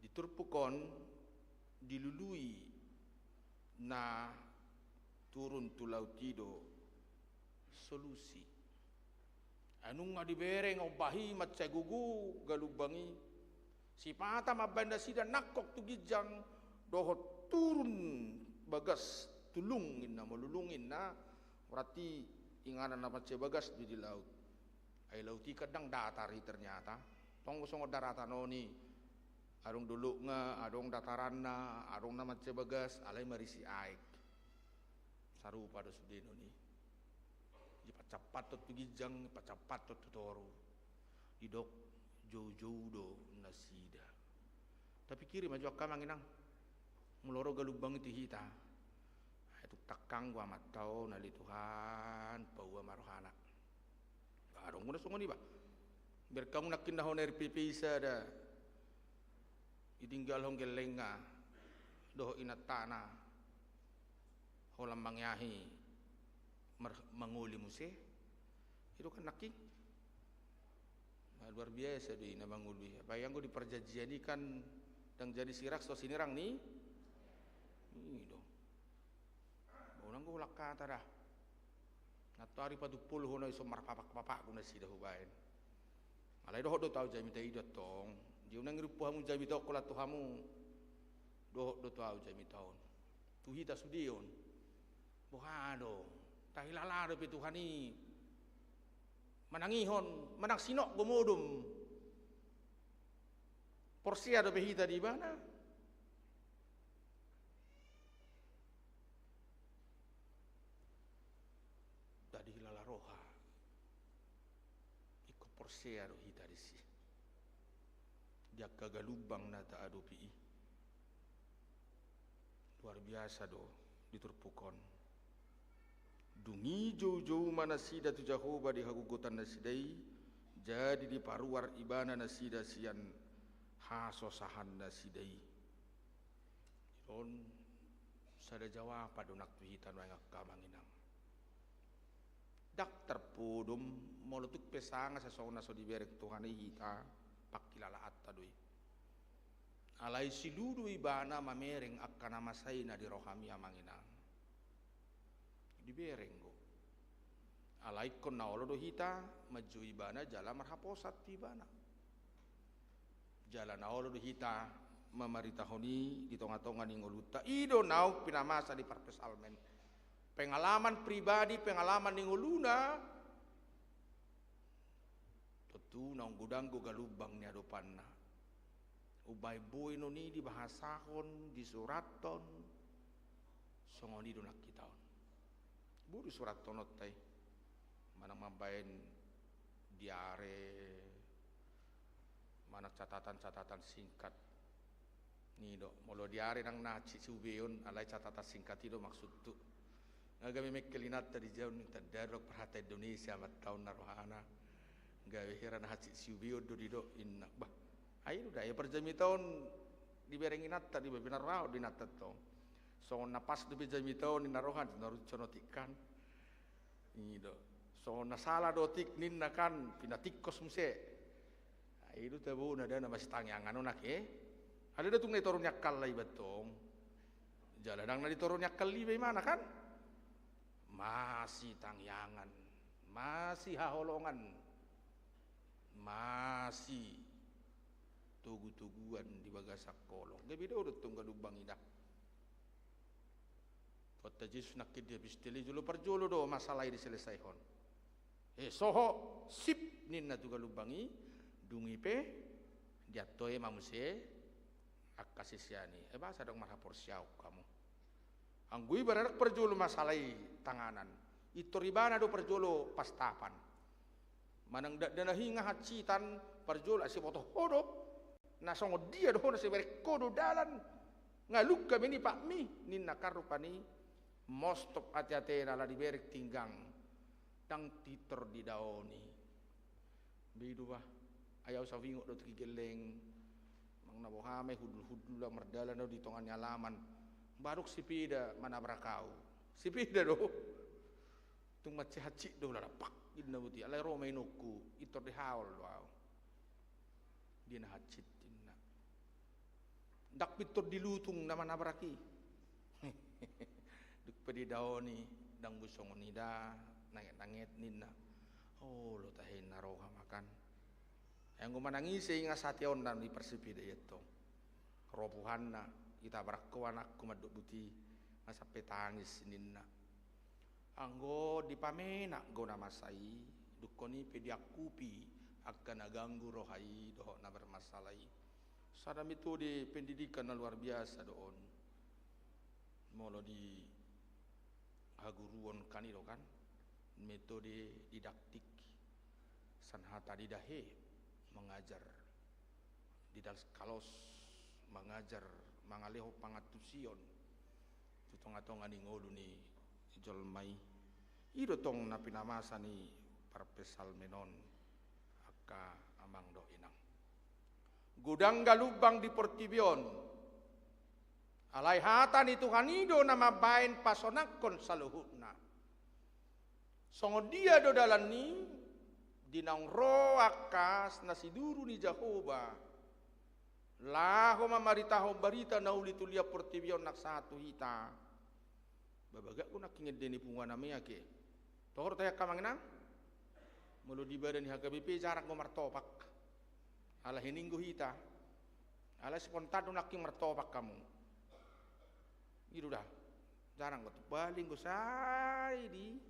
Di turpuk on dilului na turun tu laut i do solusi. Ai nunga dibereng ombak i mansai gogo galumbang i. Sipata mambaen nasida nangkok tu ginjang dohot turun bagas tu lung inna, molo lung inna berarti inganan na mansai bagas do di laut. Ai laut i kan ndang datar i ternyata. Tong do songon daratan on i. Adong dolokna, adong dataranna, adong na mansai bagas, alai marisi aek. Sarupa do sude noni. Dipancampanghon tu ginjang, dipancampanghon tu toru. Didok joujou do nasida. Tapikiri ma jo angka amang inang. Molo ro galumbang i tu hita. Ai tung tangkang do amanta on, ale Tuhan, paboa ma rohana. Adong do na songon i ba. Bereng hamu nangkin na hona R P P i sada. Ditinggalhon gellengna dohot inantana. Holan mangeahi mar-, mangoli muse. I do kan nangkin. Nah, luar biasa do i na mangoli. Apalagi anggo di perjanjian i kan ndang jadi sirang so sinirang ni. I do. Unang do holan hata da. Nantoari patumpul hona i so marpapak-papak do nasida hubaen. Alai dohot do tu au jamita i do tong. Jadi unang irumpu hamu jamita on holan tu hamu. Dohot do tu au jamita on. Tu hita sude on. Boha do. Tahilala dope Tuhan i. Manang ihon, manang sinok do modom. Porsea dope hita di ibana. Tahilala roha. Ingkon porsea do hita disi. Di angka galumbang na taadopi i. Luar biasa do di turpuk on. Dung i joujou ma nasida tu Jahowa di hagogotan nasida i, jadi diparuar ibana nasida sian hasosahan nasida i. On sada jawaban do nang tu hita nuaeng angka amang inang. Ndang tarpodom molo tung pe sanga sasongon na so dibereng Tuhan i hita, pangkilalaanta do i. Alai silu do ibana mamereng angka na masa i na di rohami amang inang. Dibereng do. Alai ingkon na olo do hita manjou ibana jala marhaposan tu ibana. Jala na olo do hita mamaritahon i di tongatonga ni ngolunta. I do naung pinamasa di parpsalmen. Pengalaman pribadi, pengalaman ni ngoluna. Tontu naung godang do galumbang ni adopanna. Umbaen boi non i dibahasahon, disurathon. Songon i do nang hita on. Boi disurathononta i. Manang mambaen diare, manang catatan-catatan singkat. I do, molo diare nang na hansit siubeon, alai catatan singkat i do maksudhu. Nga gabe mengkel inanta di jabu ni tanda do parhata Indonesia, amanta on na rohana. Gabe hira na hansit siubeon do didok inna. Bah, ai do da, ia parjamita on dibereng inanta, dibereng na roha do inanta tong. Songon na pas dope jamita on ninna roha, na runcon otik kan. I do. Songon na sala do otik ninna kan, pinatingkos muse. I do tabo na da na masitangiangan on ake. Alai da tung na ditoru ni angkalna iba tong. Jala ndang na ditoru ni angkal iba imana kan. Masitangiangan. Masihaholongan. Masitogutoguan di bagasan holong. Gabe do do tong galumbang i da. Huhut Jesus nangkin di epistel i jolo parjolo do masalah i diselesaihon. Eh, soho, sip, ninna tu galumbang i, dung i pe, diantohai ma muse angka sisean i. Eh, boasa ndang marhaporseaon hamu. Anggo i barang parjolo masalah i tanganan. Pintor ibana do parjolo pastapan. Manang dakdanak i nga hansitan parjolo asa diboto ho do. Na songon dia do ho na sibereng ho do dalan. Nga lungka be ni patmi, ninna kan rupani. Mostop ateatena ala dibereng tinggang. Ndang pintor didaoni. Be i do bah. Ai au sai huingot do tu Gelleng. Manang na boha ma i hundulhundul au mardalan au di tonga ni alaman. Baru sepeda manabrak au. Sepeda do. Tung mansai hansit do lalapak inna boti, alai ro ma inongku, pintor dihaol do au. Dia na hansit inna. Ndang pintor dilutung na manabrak i. Dung pe didaoni, ndang boi songon i da, nangetnanget ninna. Olo tahe, na roha ma kan. Ai anggo manang ise i nga sateonna di parsepedaan i tong. Ro buhanna, itabrak ho anakku mandok boti, nga sampe tangis ninna. Anggo dipamenak do na masa i, dungkon i pe diangkupi angka na ganggu roha i dohot na bermasalah i. Sada metode pendidikan na luar biasa do on. Molo di haguruon kan i do kan, metode didaktik, sian hata didahe, mengajar, didalskalos, mengajar, mangalehon pangantusion tu tongatonga ni ngolu ni jolma i. I do tong na pinamasa ni parpsalmen on, angka amang dohot inang. Godang galumbang di portibi on. Alai hata ni Tuhan i do na mambaen pasonangkon saluhutna. Songon dia do dalan i, di naung ro angka na siduru ni Jahowa. Laho mamaritahon barita na uli tu liat portibi on nang sahat tu hita. Ba bagak do nangkin ende ni punguan nami ake. Toho do tahe angka amang inang. Molo di badan ni H K B P jarang do martopak. Ala hening do hita. Ala spontan do nangkin martopak hamu. I do da. Jarang do. Paling do sai di,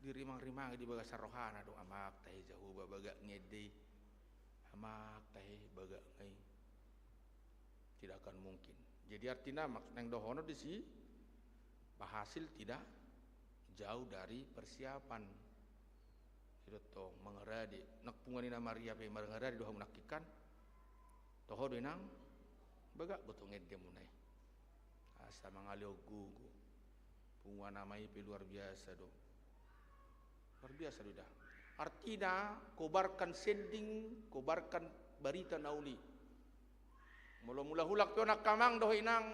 dirimangrimangi di bagasan rohana do, amak tahe Jahowa bagak nga ende i. Amak tahe bagak nga i. Tidak akan mungkin. Jadi artina maksud naeng dohonon disi, hasil tidak jauh dari persiapan. I do tong mangarade, nang punguan ni na Maria pe mangarade do hamu nangkin kan. Toho do inang, bagak do tong endemuna i. Asa mangalehon gogo. Punguan ama i pe luar biasa do. Luar biasa do da. Artina, kobarkan sending, kobarkan barita na uli. Molo mula hulak pe on angka amang dohot inang,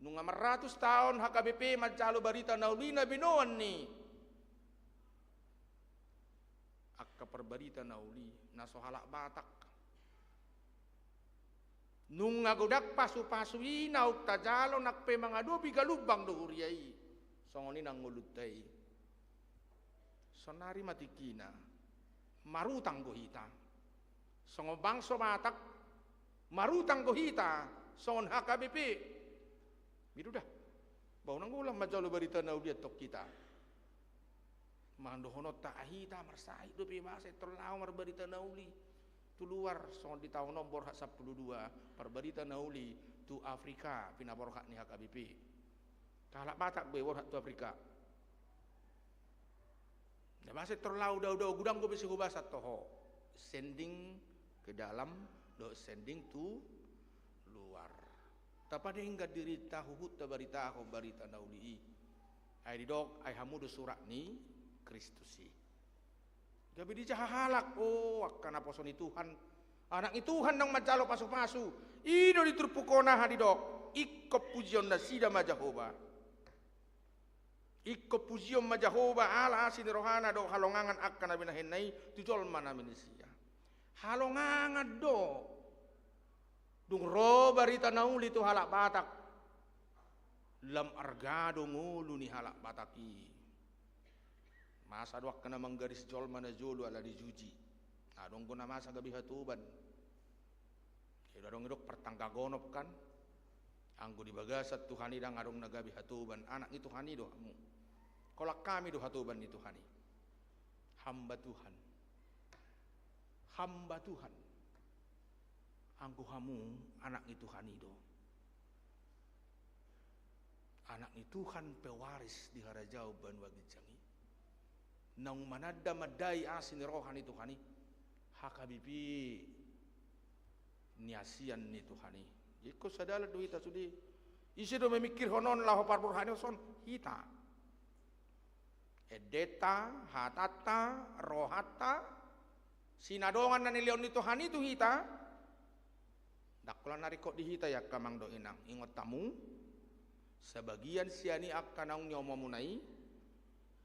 nunga marratus taon H K B P manjalo barita na uli na binoan ni angka parbarita na uli na so halak Batak. Nunga godang pasupasu i naung tajalo nang pe mangadopi galumbang do huria i. Songon i nang ngolunta i. Sonari ma tingkina. Marutang do hita. Songon bangso Batak, marutang do hita. Songon H K B P. Mido da. Bah unang holan manjalo barita na uli antong hita. Mandohononta, ah, hita marsahit dope, masa intor laho marbarita na uli tu luar, songon di taon on borhat sampulu dua, parbarita na uli tu Afrika pinaborhat ni H K B P. Halak Batak be borhat tu Afrika. Na masa intor laho dao-dao, godang dope sihobasan toho. Sending ke dalam, dohot sending tu luar. Tapadenggan dirinta huhut tabaritahon barita na uli i. Ai didok, ai hamu do surat ni Kristus i. Gabe dijaha halak, o, angka naposo ni Tuhan. Anak ni Tuhan naung manjalo pasupasu. I do di turpuk on aha didok. Ingkon pujion nasida ma Jahowa. Ingkon pujion ma Jahowa ala asi ni rohana do halongangan angka na binahenna i tu jolma na manisia. Halongangan do. Dung ro barita na uli tu halak Batak, lam arga do ngolu ni halak Batak i. Masa do angka na manggaris jolma na jolo ala dijuji. Adong do na masa gabe hatoban. Jadi adong didok partanggagonop kan. Anggo di bagasan Tuhan i ndang adong na gabe hatoban, anak ni Tuhan i do hamu. Holan hami do hatoban ni Tuhan i. Hamba Tuhan. Hamba Tuhan. Anggo hamu anak ni Tuhan i do. Anak ni Tuhan, pewaris di harajaon banua ginjang i. Naung mananda mandai asi ni roha ni Tuhan i. H K B P niasian ni Tuhan i. Jadi ingkon sadalan do hita sude. Ise do mamingkirhon on laho parborhat ni on? Hita. Endenta, hatanta, rohanta, sinadongan na nilehon ni Tuhan i tu hita. Ndang holan na ringkot di hita i angka amang dohot inang. Ingot hamu, sabagian sian i angka naung niomomu na i,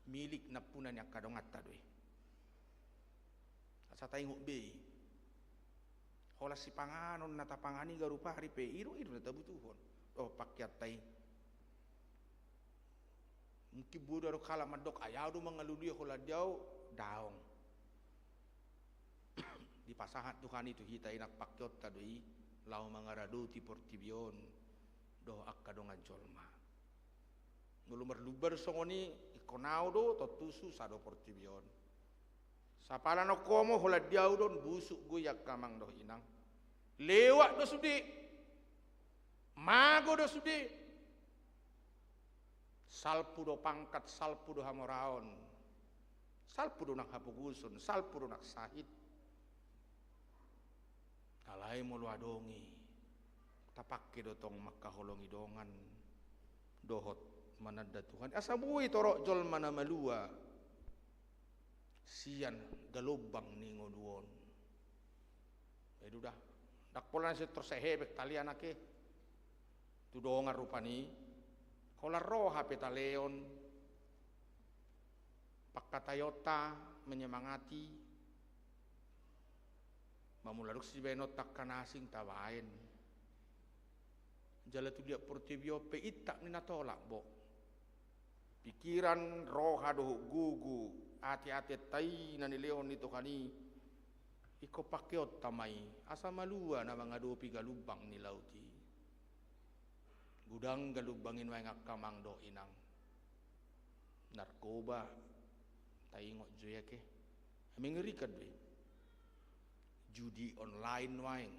milik nampuna ni angka donganta do i. Asa taingot be i. Holan sipanganon na tapangan i garup ari pe, i do, i do na tabutuhon. Dohot pakeanta i. Mungkin boi do adong halak mandok, ai au do mangalului holan di au, daong. Dipasahat Tuhan i tu hita, inang, pakeonta do i laho mangaradoti portibi on dohot angka dongan jolma. Molo marlumban songon i, ingkon au do, tontu susa do portibi on. Sapala nongkomu holan di au do on, busuk do i angka amang dohot inang. Lewat do sude. Mago do sude. Salpu do pangkat, salpu do hamoraon. Salpu do nang hapogoson, salpu do nang sahit. Alai molo adong i, tapangke do tong mangkaholongi dongan dohot mananda Tuhan. Asa boi torop jolma na malua sian galombang ni ngolu on. Jadi udah, ndang pola na sintor sai hepeng tali anak i. Tu dongan rupani, holan roha pe talehon, pangkataionta menyemangati, ba molo adong sibaenonta angka na asing tabaen. Jala tu liat portibi on pe intap ni na tolap bo. Pikiran, roha dohot gogo, ateatenta i na nilehon ni Tuhan i, ingkon pakeonta ma i, asa malua na mangadopi galumbang ni laut i. Godang galumbang i nuaeng angka amang dohot inang. Narkoba, taingot jo i ate. Mengerikan do i. Judi online nuaeng.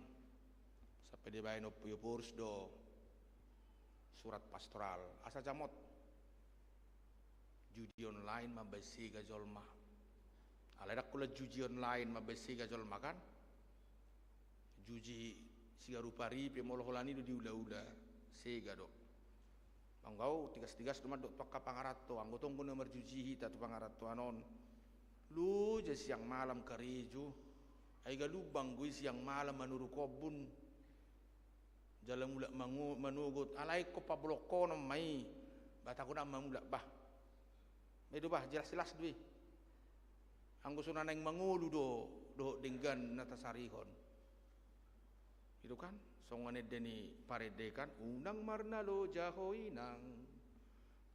Sampe dibaen Ompu Yoporus do surat pastoral. Asa jamot. Judi online mambaen sega jolma. Alai ndang holan judi online mambaen sega jolma kan. Judi sigarup ari pe molo holan i do diulaula, sega do. Anggo au tigas-tigas do mandok tu angka pangaranto, anggo tong do na marjuji hita tu pangarantoan on. Loja siang malam karejo, ai galumbang do i siang malam manuruk ombun. Jala mulak mango-, manogot, alai ingkon pabolongkonon ma i. Batang on ma mulak bah. Medo bah, jelas-jelas do i. Anggo so na naeng mangolu do, dohot denggan na tasarihon. Itu kan, songon ende ni parende kan, unang marnaloja ho inang.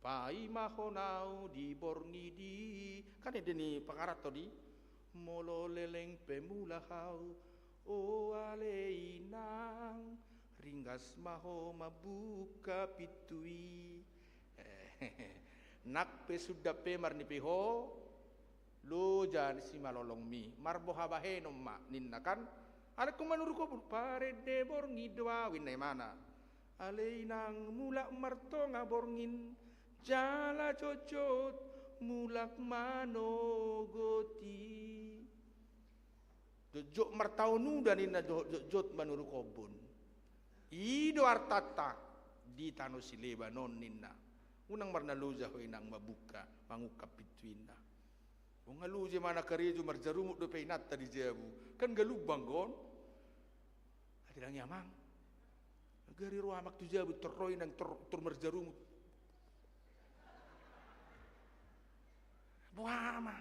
Paima ho nau di borngin i. Kan ende ni pangaranto di. Molo leleng pe mulak hau, o ale inang. Ringgas ma ho mambuka pintu i. Nang pe sundat pe marnipi ho, loja simalolongmi, marboha bahenon ma ninna kan. Alai ingkon manuruk ombun, parende borngin do au inna imana. Ale inang mulak martonga borngin, jala jotjot mulak manogot i. Jotjot martaon uda ninna jo-, jotjot manuruk ombun. I do artanta di tano si Lebanon ninna. Unang marnaloja ho inang mambuka, mangungkap pintu inna. Unang loja imana karejo marjarumut dope inanta di jabu. Kan galumbang do on. Ate dang i amang. Gari ro amak tu jabu, tor ro inang tor, tor marjarumut. Boha ma.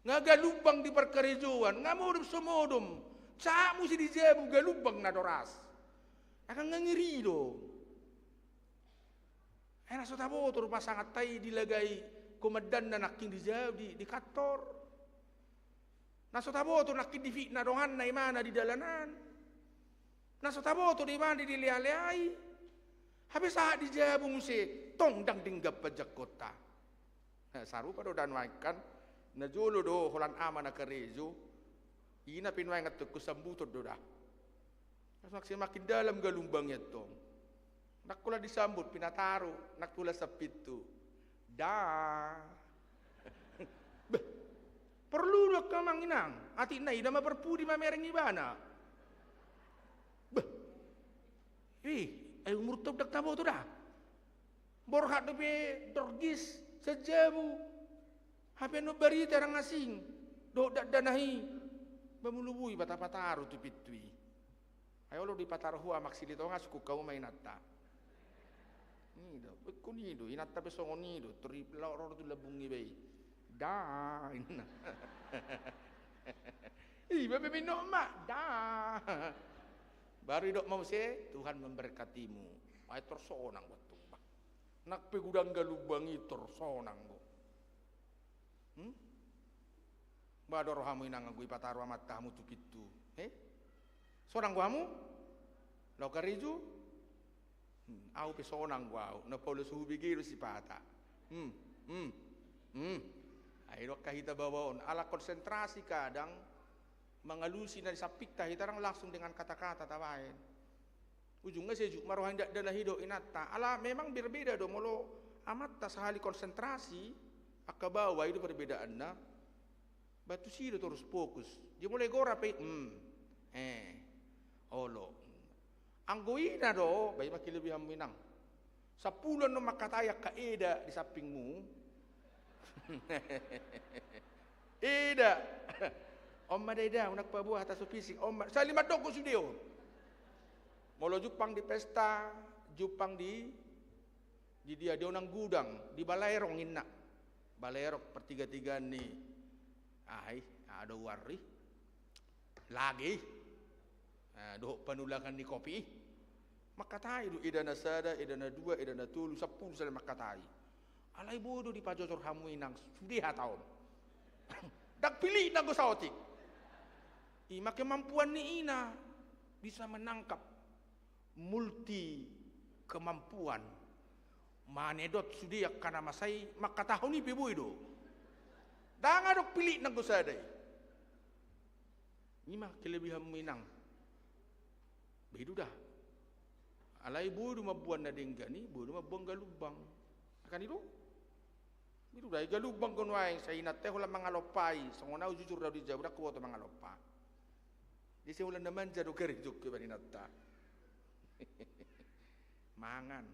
Nga galumbang di parkarejoan, nga modom so modom. Sahat muse di jabu galumbang na doras. Akan nga ngeri do. Eh, na so taboto do pasanganta i dilagai komandanna nangkin di jabu di, di kantor. Na so taboto nangkin difitnah donganna imana di dalanan. Na so taboto do imana dilealeai. Hape sahat di jabu muse, tong dang denggan panjangkonta. Nah, sarupa do da nuaeng kan. Na jolo do holan ama na karejo. Ina pe nuaeng antong ingkon sambuton do da. Laos makin dalam galumbang i antong. Nang holan disambut, pinataru, nang holan sampintu. Da. Beh, porlu do angka amang inang, atik na ida ma parpudi mamereng ibana. Beh. Ih, ai umurta dang taboto da. Borhat dope dorgis, sajabu. Hape annon barita dang asing. Dohot dakdanak i. Ba molo boi patapataru tu pintu i. Ai olo dipataru ho amak Silitonga, sungkun hamu ma inanta. I do, ingkon i do, inanta pe songon i do, tor i laho ro tu lambung iba i. Da, inna. Iba pe minum ma, da. Baru idok ma muse, Tuhan memberkatimu. Ai tor sonang bo antong bah. Nang pe godang galumbang i tor sonang bo. Hmm? Ba do rohamu inang anggo ipataru amanta hamu tu pintu. He? Sonang do hamu? Laho karejo? Hmm, au pe sonang do au. Na paula so hubege do sipata. Hmm, hmm, hmm. Ai do angka hita baoa on. Ala konsentrasi kadang mangalusi na di sampingta hita dang langsung dengan kata-kata tabaen. Ujungna sejuk ma roha ni dakdanak i dohot inanta. Ala memang berbeda do molo amanta sahali konsentrasi, angka baoa i do perbedaanna. Ba tusi do torus fokus. Dia mulai gora pe, hmm. Eh. Olo. Anggo ina do, ba i ma kelebihanmu inang. Sampulu annon mangkatai angka eda di sampingmu. Eda. On ma da eda, unang paboa hata so fisik. On ma, sahali mandok ho sude on. Molo jumpang di pesta, jumpang di, di dia, di onang gudang, di Balaerong inna. Balaerong partigatigaan ni, aha i, aha do uarna i. Lage i. Ah, dohot panulakan ni kopi i. Mangkatai do, eda na sada, eda na dua, eda na tolu, sampulu sada mangkatai. Alai boi do dipajojor hamu inang, sude hata on. Dang pilit nanggo saotik. I ma kemampuan ni ina, bisa menangkap multi kemampuan. Manedot sude angka na masa i, mangkatahon i pe boi do. Dang adong pilit nanggo sada i. I ma kelebihanmu inang. Bedu da. Alai boi do mamboan na denggan i, boi do mamboan galumbang. Kan i do? Bedu da, i galumbang do nuaeng, sai inanta i holan mangalompa i, songon au jujur do au di jabu, dang huboto mangalompa. Jadi sai holan na manja do gari jongke bani inanta. Mangan.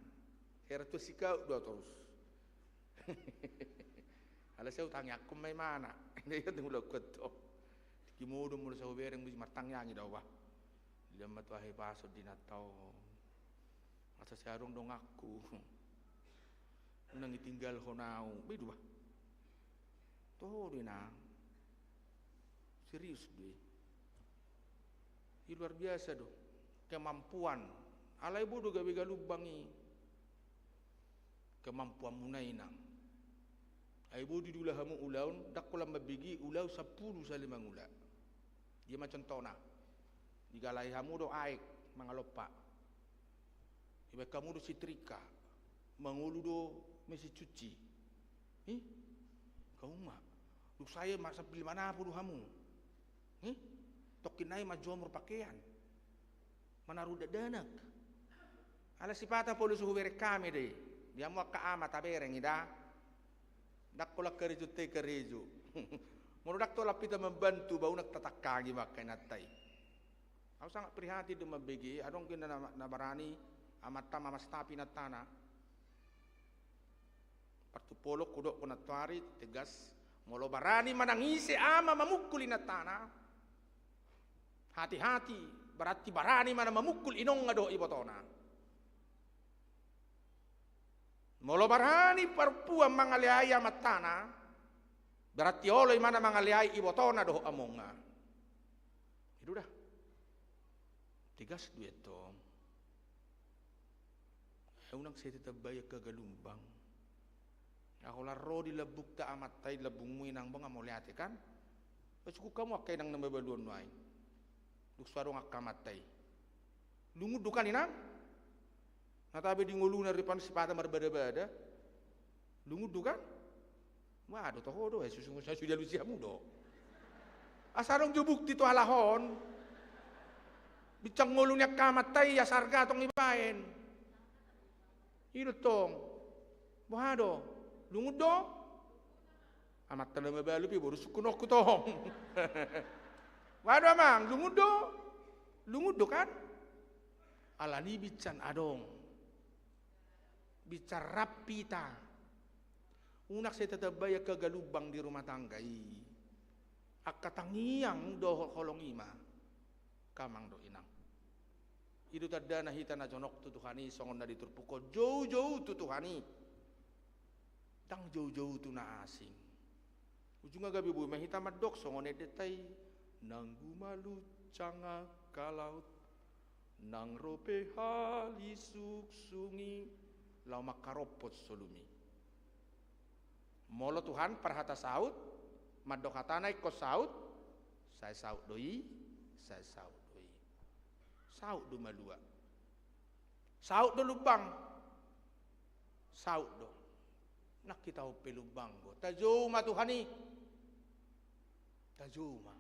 Era tu sikaut do torus. Ala sai hutangiangkon ma imana. Ia tu mula kuat to. Tingki modom mula sai hubereng bisi martangiangi do bah. Liam ma tu ahe pason di natau. Asa sai adong donganku. Unang itinggalhon au. Bedu bah. Toho do inang. Serius do i. I luar biasa do kemampuan. Alai bo do gabe galumbang i. Kemampuanmuna inang. Ai bo di dula hamu ulaon, ndang holan mambege ulaon sampulu sali mangula. Dia ma contohna. Digalahi hamu do aek mangalompa. Ibaen hamu do sitrika, mangolu do mesin cuci. Ih, kauma. Dung sae ma sambil manapu do hamu. Ih, tongkin nai manjomur pakean. Manaru dakdanak. Ala sipata polo so hubereng hami do i. Di hamu angka ama tabereng i da. Ndang holan karejo te karejo. Molo ndang holan hita mambantu ba unang tatangkangi ma angka inanta i. Au sangat prihatin do mambege, adong gena na, na barani amanta mamastapi inantana. Partumpolon hudokkon nantoari tegas, molo barani manang ise ama mamungkul inantana, hati-hati, berarti barani ma na mamungkul inongna dohot ibotona. Molo barani parempuan mangaleai amantana, berarti olo i ma na mangaleai ibotona dohot amongna. I do da. Tegas do i antong. Unang sai tatambai angka galumbang. Nga holan ro di lambungta amanta i, lambungmu inang, bo nga mauliate kan. Ba sungkun hamu angka inang na mabaluon nuaeng. Dung so adong angka amanta i. Lungun do kan inang? Na tabe di ngoluna rupani sipata marbada-bada. Lungun do kan? Bah do toho do, eh, susu, susu dialusi hamu do. Asa adong jo bukti tu halak on. Binsang ngolu ni angka amanta i, asa arga tong ibaen. I do tong. Boha do? Lungun do? Amanta na mabalu pe boru sungkunonku tong. Boha do amang, lungun do? Lungun do kan? Alani binsang adong. Binsang rap hita. Unang sai tatambai angka galumbang di rumah tangga i. Angka tangiang dohot holong i ma. Amang dohot inang. I do tandana hita na jonok tu Tuhan i, songon na di turpuk on, joujou tu Tuhan i. Ndang joujou tu na asing. Ujungna gabe boi ma hita mandok songon endenta i, nang gumaluncang angka laut, nang ro pe halisuk sungi, laho mangkarompot solumu i. Molo Tuhan parhata saut, mandok hatana ingkon saut, sai saut do i, sai saut do i. Saut do malua. Saut do lumbang. Saut do. Nang hita on pe lumbang do. Tajou ma Tuhan i. Tajou ma.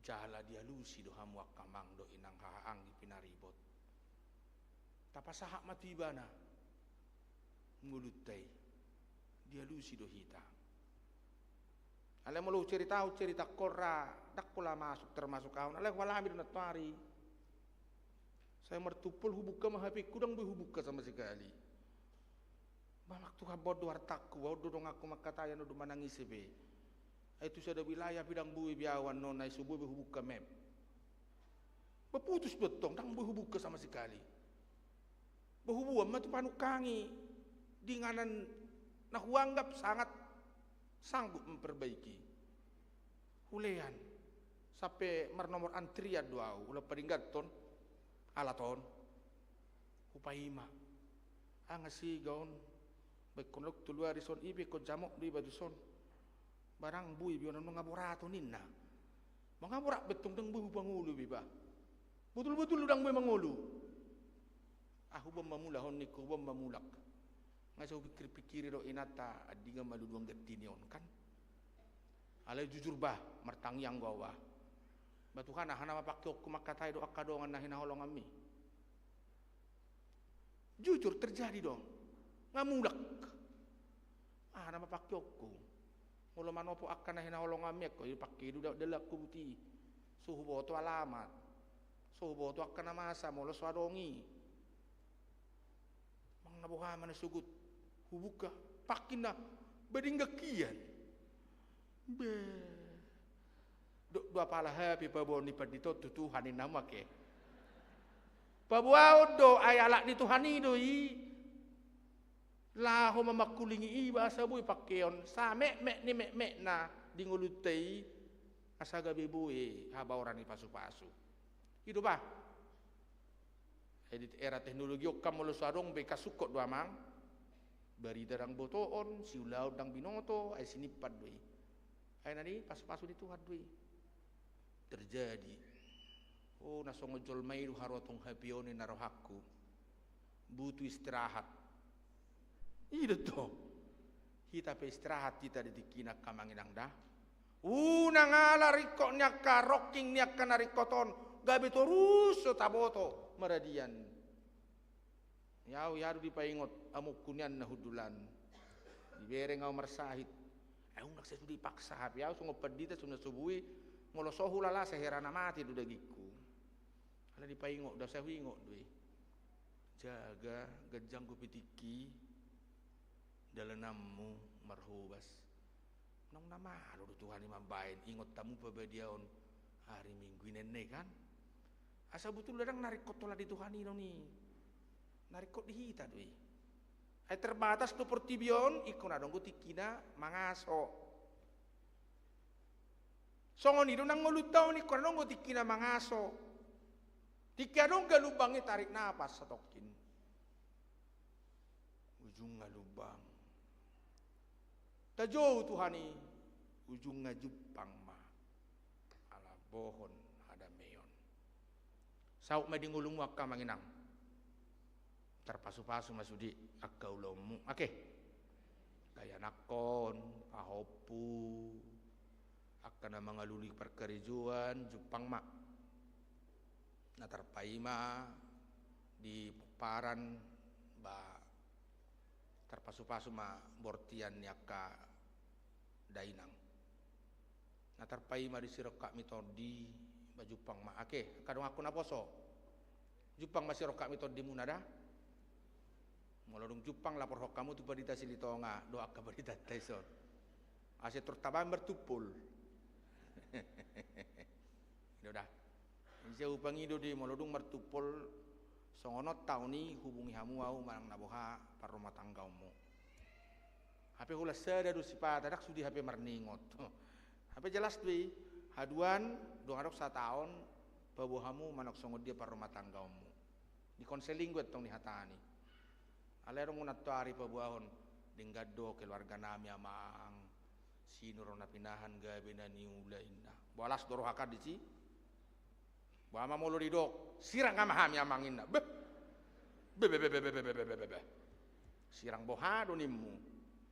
Jala dialusi do hamu angka amang dohot inang, haha anggi pinaribot. Tapasahat ma tu ibana ngolunta i. Dialusi do hita. Alai molo hucerita, hucerita holan, ndang holan masuk termasuk au, alai hualami do nantoari. Sai martumpol hubuka ma H P-ku, ndang boi hubuka sama sekali. Bah, Amang, Tuhan, bah on do artangku, bah on do donganku mangkatai, annon do manang ise pe. Ai tu sada wilayah pe ndang boi be au annon, ai so boi be hubuka map. Bah, putus do tong, ndang boi hubuka sama sekali. Bah, huboan ma tu panungkangi di inganan na huanggap sangat sanggup memperbaiki. Hulean sampe marnomor antrian do au, ula padinggathon alat on. Hupaima. Anga siga on, bah ingkon lok tolu ari son, i pe ingkon jamot do iba tu son. Barang boi be on, annon nga borat on ninna. Mangaborat be tong, ndang boi hupangolu be bah. Botul-botul do ndang boi mangolu. Ah, huboan ma mulak on ningku, huboan ma mulak. Nga sai hupikir-pikiri do inanta, andingan maluluan gantini on kan. Alai jujur bah, martangiang do au bah. Bah Tuhan, aha nama pangkeonku mangkatai do angka dongan na hinaholonganmi? Jujur terjadi do. Nga mulak. Aha nama pangkeonku? Molo manopo angka na hinaholonganmi, angka i pangke do da-, dalanku buti. So huboto alamat. So huboto angka na masa molo so adong i. Na boha ma na sogot hubuka, pangkinna, ba denggan hian. Be. Dok do apala hape paboaon ni pandita on tu Tuhan, ninna hamu ate. Paboaon do, ai halak ni Tuhan i do i. Laho ma mangkulingi iba asa boi pangkeon sametmet ni metmetna di ngolunta i, asa gabe boi habaoran ni pasupasu. I do bah. Jadi era teknologi on kan molo so adong be, kan sungkot do amang. Barita ndang botoon, siulaon ndang binoto, ai sinimpan do i. Ai na ni pasupasu ni Tuhan do i. Terjadi. O, na songon jolma i do haru tong hape on, ninna rohangku. Butuh istirahat. I do tong. Hita pe istirahat hita di tingkina, angka amang inang da. Unang ala ringkot ni angka rongking ni angka na ringkot on gabe torus so taboto maradian. Ia au, ia do dipaingot amongku nian na hundulan. Dibereng au marsahit. Ai unang sai sude dipaksa, hape au songon pandita songon na so boi, molo so hulala sai hera na mate do dagingku. Ala dipaingot do, sai huingot do i. Jaga ganjang dope tingki dalananmu marhobas. Naung na malo do Tuhan i mambahen, ingot hamu pabadiaon ari Minggu i, ninna i kan. Asa butulna ndang na ringkot holan di Tuhan i do i. Na ringkot di hita do i. Ai terbatas do portibi on, ingkon adong do tingkina mangaso. Songon i do nang ngolunta on, ingkon adong do tingkina mangaso. Tingki adong galumbang i tarik napas satongkin. Ujungna lumbang. Tajou Tuhan i, ujungna jumpang ma. Ala bohon hadameion. Saut ma di ngolunmu angka amang inang. Tarpasupasu ma sude angka ulaonmu. Ake. Angka ianakhon, pahompu. Angka na mangalului parkarejoan, jumpang ma. Na tarpaima di pomparan, ba tarpasupasu ma bortian ni angka dainang. Na tarpaima di sirongkap ni tondi, ba jumpang ma. Ake, angka donganku naposo. Jumpang ma sirongkap ni tondimuna da. Molo dung jumpang laporhon hamu tu Pandita Silitonga, dohot angka pandita ta dison. Asa tor taba martumpol. I do da. Ise hupangido do i, molo dung martumpol songon on taon i, hubungi hamu au manang na boha parrumatanggaonmu. Hape holan sada do sipata, ndang sude hape marningot. Hape jelas do i, haduan, dung adong sataon, paboa hamu manang songon dia parrumatanggaonmu. Di konseling do i antong ni hata ni. Alai adong unang toari paboahon, denggan do keluarga nami amang, sinur na pinahan gabe na niula inna. Boha las do roha kan disi. Boha ma molo didok, sirang ma hami amang inna. Beh. Beh, beh, beh. Sirang boha do nimmu.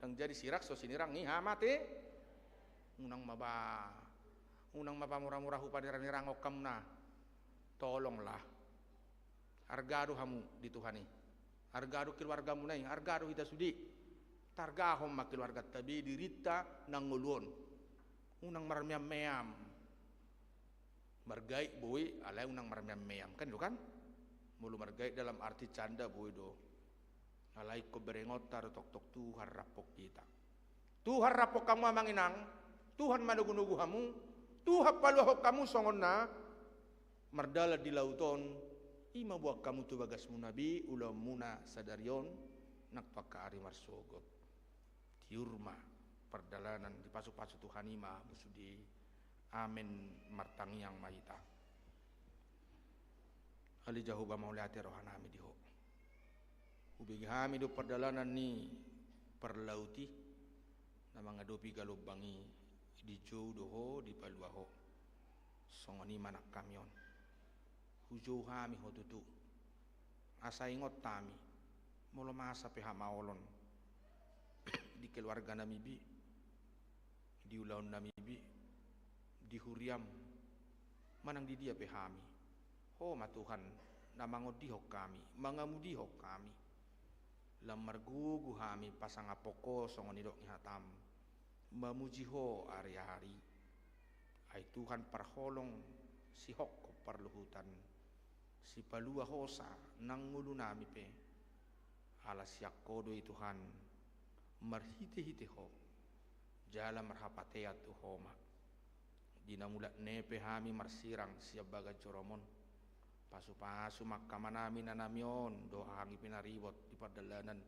Ndang jadi sirang so sinirang ni hamate. Unang ma ba. Unang ma pamuramura hupanirang-niranghon hamu na. Tolonglah. Arga do hamu di Tuhan i. Arga do keluargamuna i, arga do hita sude. Targahon ma keluarganta be, dirinta na ngolu on. Unang marmeam-meam. Margait boi, alai unang marmeam-meam. Kan i do kan? Molo margait dalam arti canda boi do. Alai ingkon berengonta do tongtong Tuhan rap hita. Tuhan rap hamu amang inang, Tuhan manogu-nogu hamu, Tuhan paluahon hamu songon na mardalan di laut on, i ma boan hamu tu bagasmuna be ulaonmuna sadari on, nang tu angka ari marsogot. Tiur ma pardalanan, dipasu-pasu Tuhan i ma hamu sude. Amen. Martangiang ma hita. Ale Jahowa, mauliate roha nami di Ho. Hubege hami do pardalanan ni parlaut i, na mangadopi galombang i, dijou do Ho, dipalua Ho. Songon i ma nang hami on. Hujou hami Ho tutu. Asa ingot hami, molo masa pe hamaolon di keluarga nami be, di ulaon nami be, di huriam, manang di dia pe hami. Ho ma Tuhan, na mangondihon hami, mangamudihon hami. Lam margogo hami pasangaphon Ho songon nidok ni hatam, mamuji Ho ari-ari. Ai Tuhan parholong, sihophop parluhutan, sipalua hosa nang ngolu nami pe. Ala sian Ho do i Tuhan, marhitehite Ho, jala marhapatean tu Ho ma. Di na mulak ni pe hami marsirang sian bagas joro-Mu on, pasupasu ma angka amanami, inanami on, dohot hami pe na ribot di pardalanan,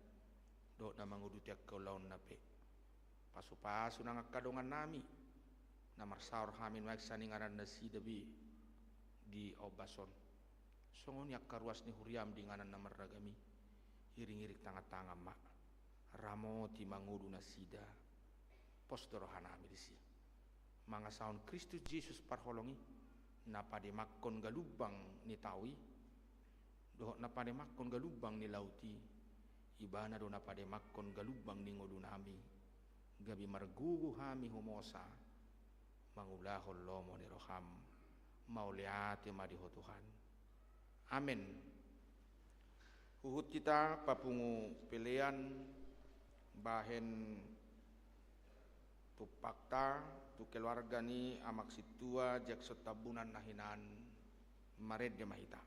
dohot na manguduti angka ulaonna pe. Pasupasu nang angka dongannami, na marsaor hami nuaeng sian inganan nasida be di ombas on. Songon i angka ruas ni huria-M di inganan na marragam i, iring-iring tangan-tangan ma, ramoti mangudu nasida, pos do rohanami disi. Mangasahon Kristus Jesus parholong i, na pademanghon galumbang ni tao i, dohot na pademanghon galumbang ni laut i, Ibana do na pademanghon galumbang ni ngolunami, gabe margogo hami humosa, mangulahon lomo ni roham. Mauliate ma di Ho Tuhan. Amen. Huhut hita papungu pelean bahen tumpakta tu keluarga ni Amang Sintua Jackson Tambunan na hinan, marende ma hita.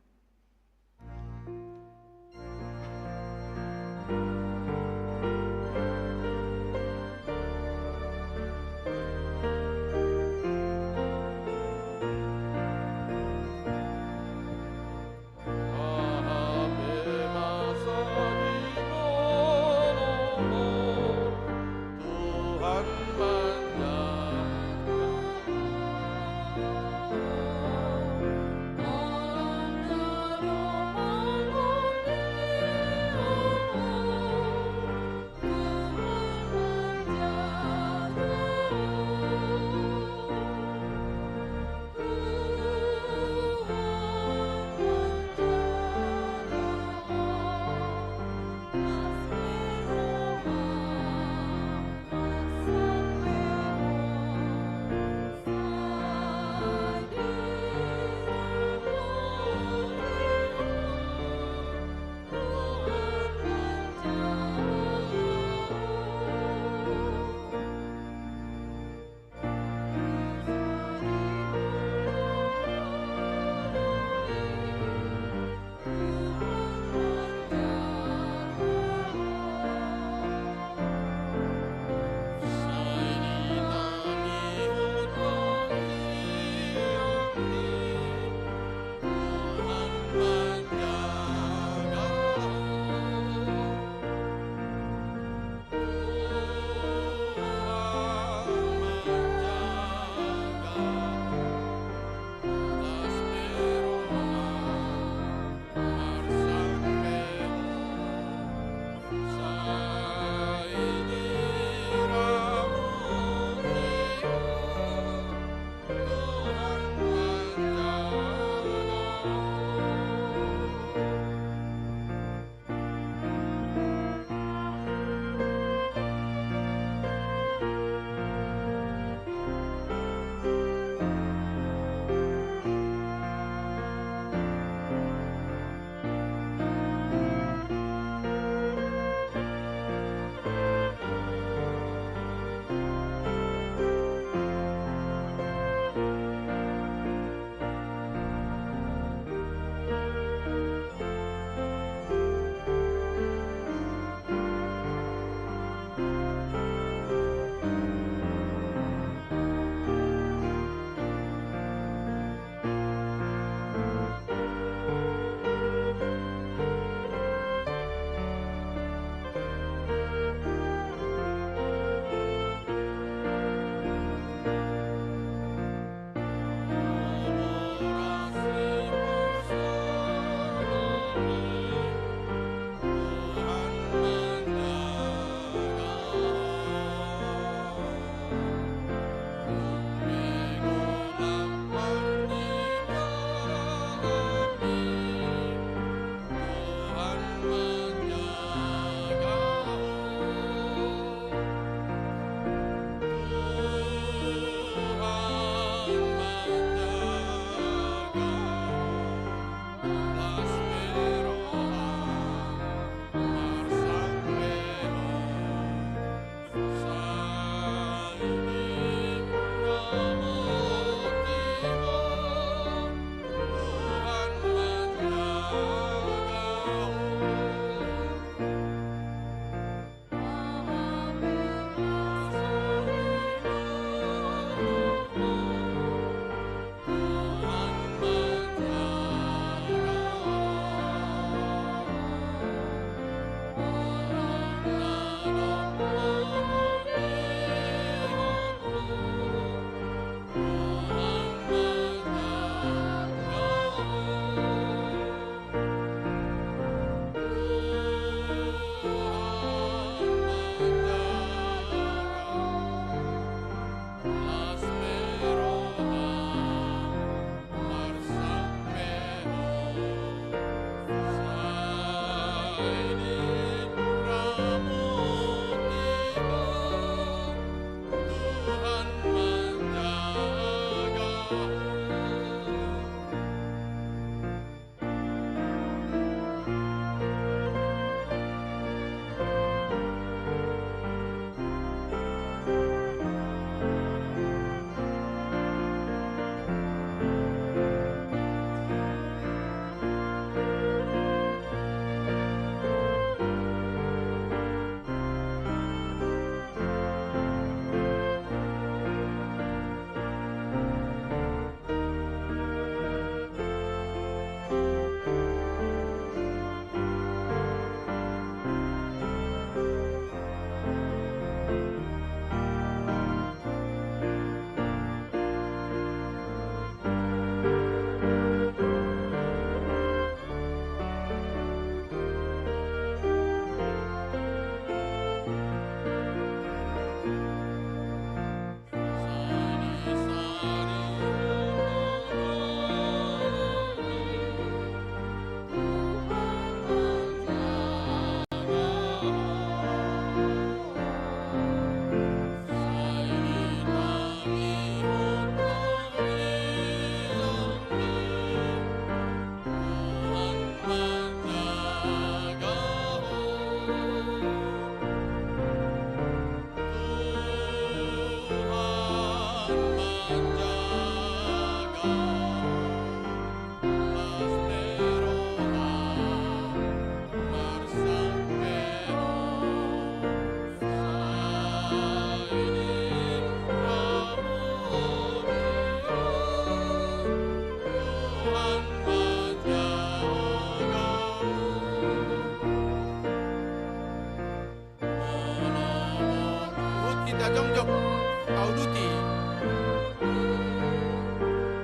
Auditi.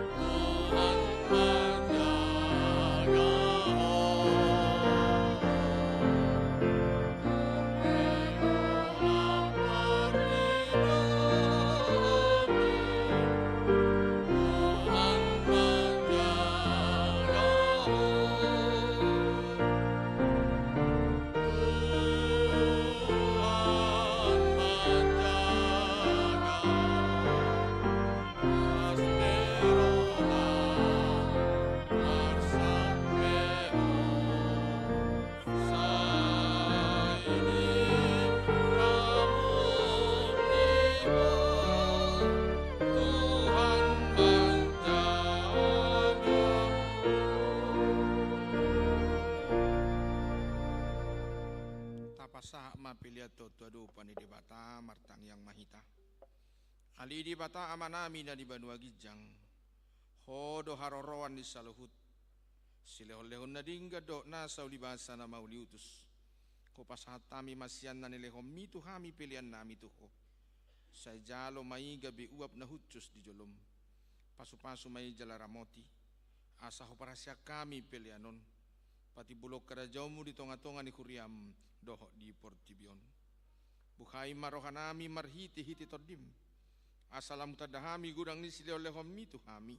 Tuhan menjaga. Tuhan menjaga. Tuhan menjaga. Marsitehon, marsampeon. Sai di ramot niba Tuhan manjaga. Tapasahat ma pelean tu adopan ni Debata, martangiang ma hita. Ale Debata Amanami na di banua ginjang, Ho do haroroan ni saluhut. Silehonlehon na denggan dohot nasa ulibasa na mauliutus, hupasahat hami ma sian na nilehonMi tu hami peleannami tu Ho. Sai jalo ma i gabe uap na hushus di jolom. Pasupasu ma i jala ramoti, asa huparhaseang hami pelean on, patimbulhon harajaonMu di tongatonga ni huriaM dohot di portibi on. Buhai ma rohanami marhitehite TondiM, asa lam hutanda hami godang ni silehonlehonMi tu hami,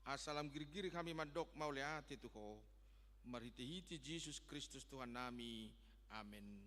asa lam girgir hami mandok mauliate tu Ho, marhitehite Jesus Kristus Tuhannami. Amen.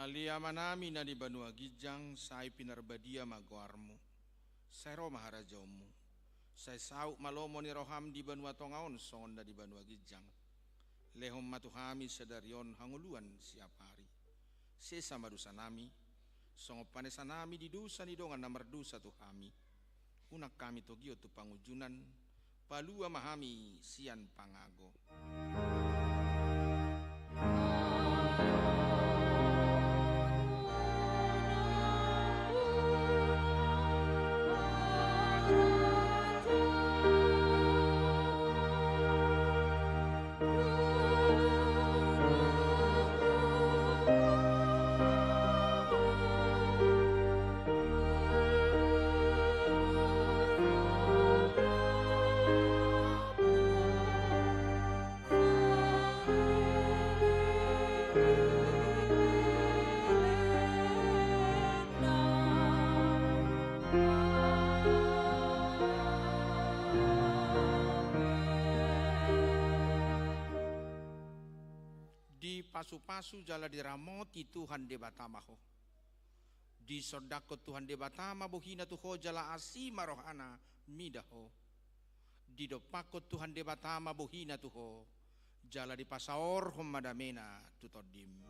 Ale Amanami na di banua ginjang, sai pinarbadia ma goarMu. Sai ro ma harajaonMu. Sai saut ma lomo ni rohaM di banua tonga on songon na di banua ginjang. Lehon ma tu hami sadari on hangoluan siapari. Sesa ma dosanami, songon panesanami di dosa ni dongan na mardosa tu hami. Unang hami togihon tu pangunjunan, palua ma hami sian pangago. Dipasupasu jala diramoti Tuhan Debata ma ho. Disondangkon Tuhan Debata ma bohina tu ho jala asi ma rohana mida ho. Didompakkon Tuhan Debata ma bohina tu ho jala dipasaorhon ma damena tu tondim.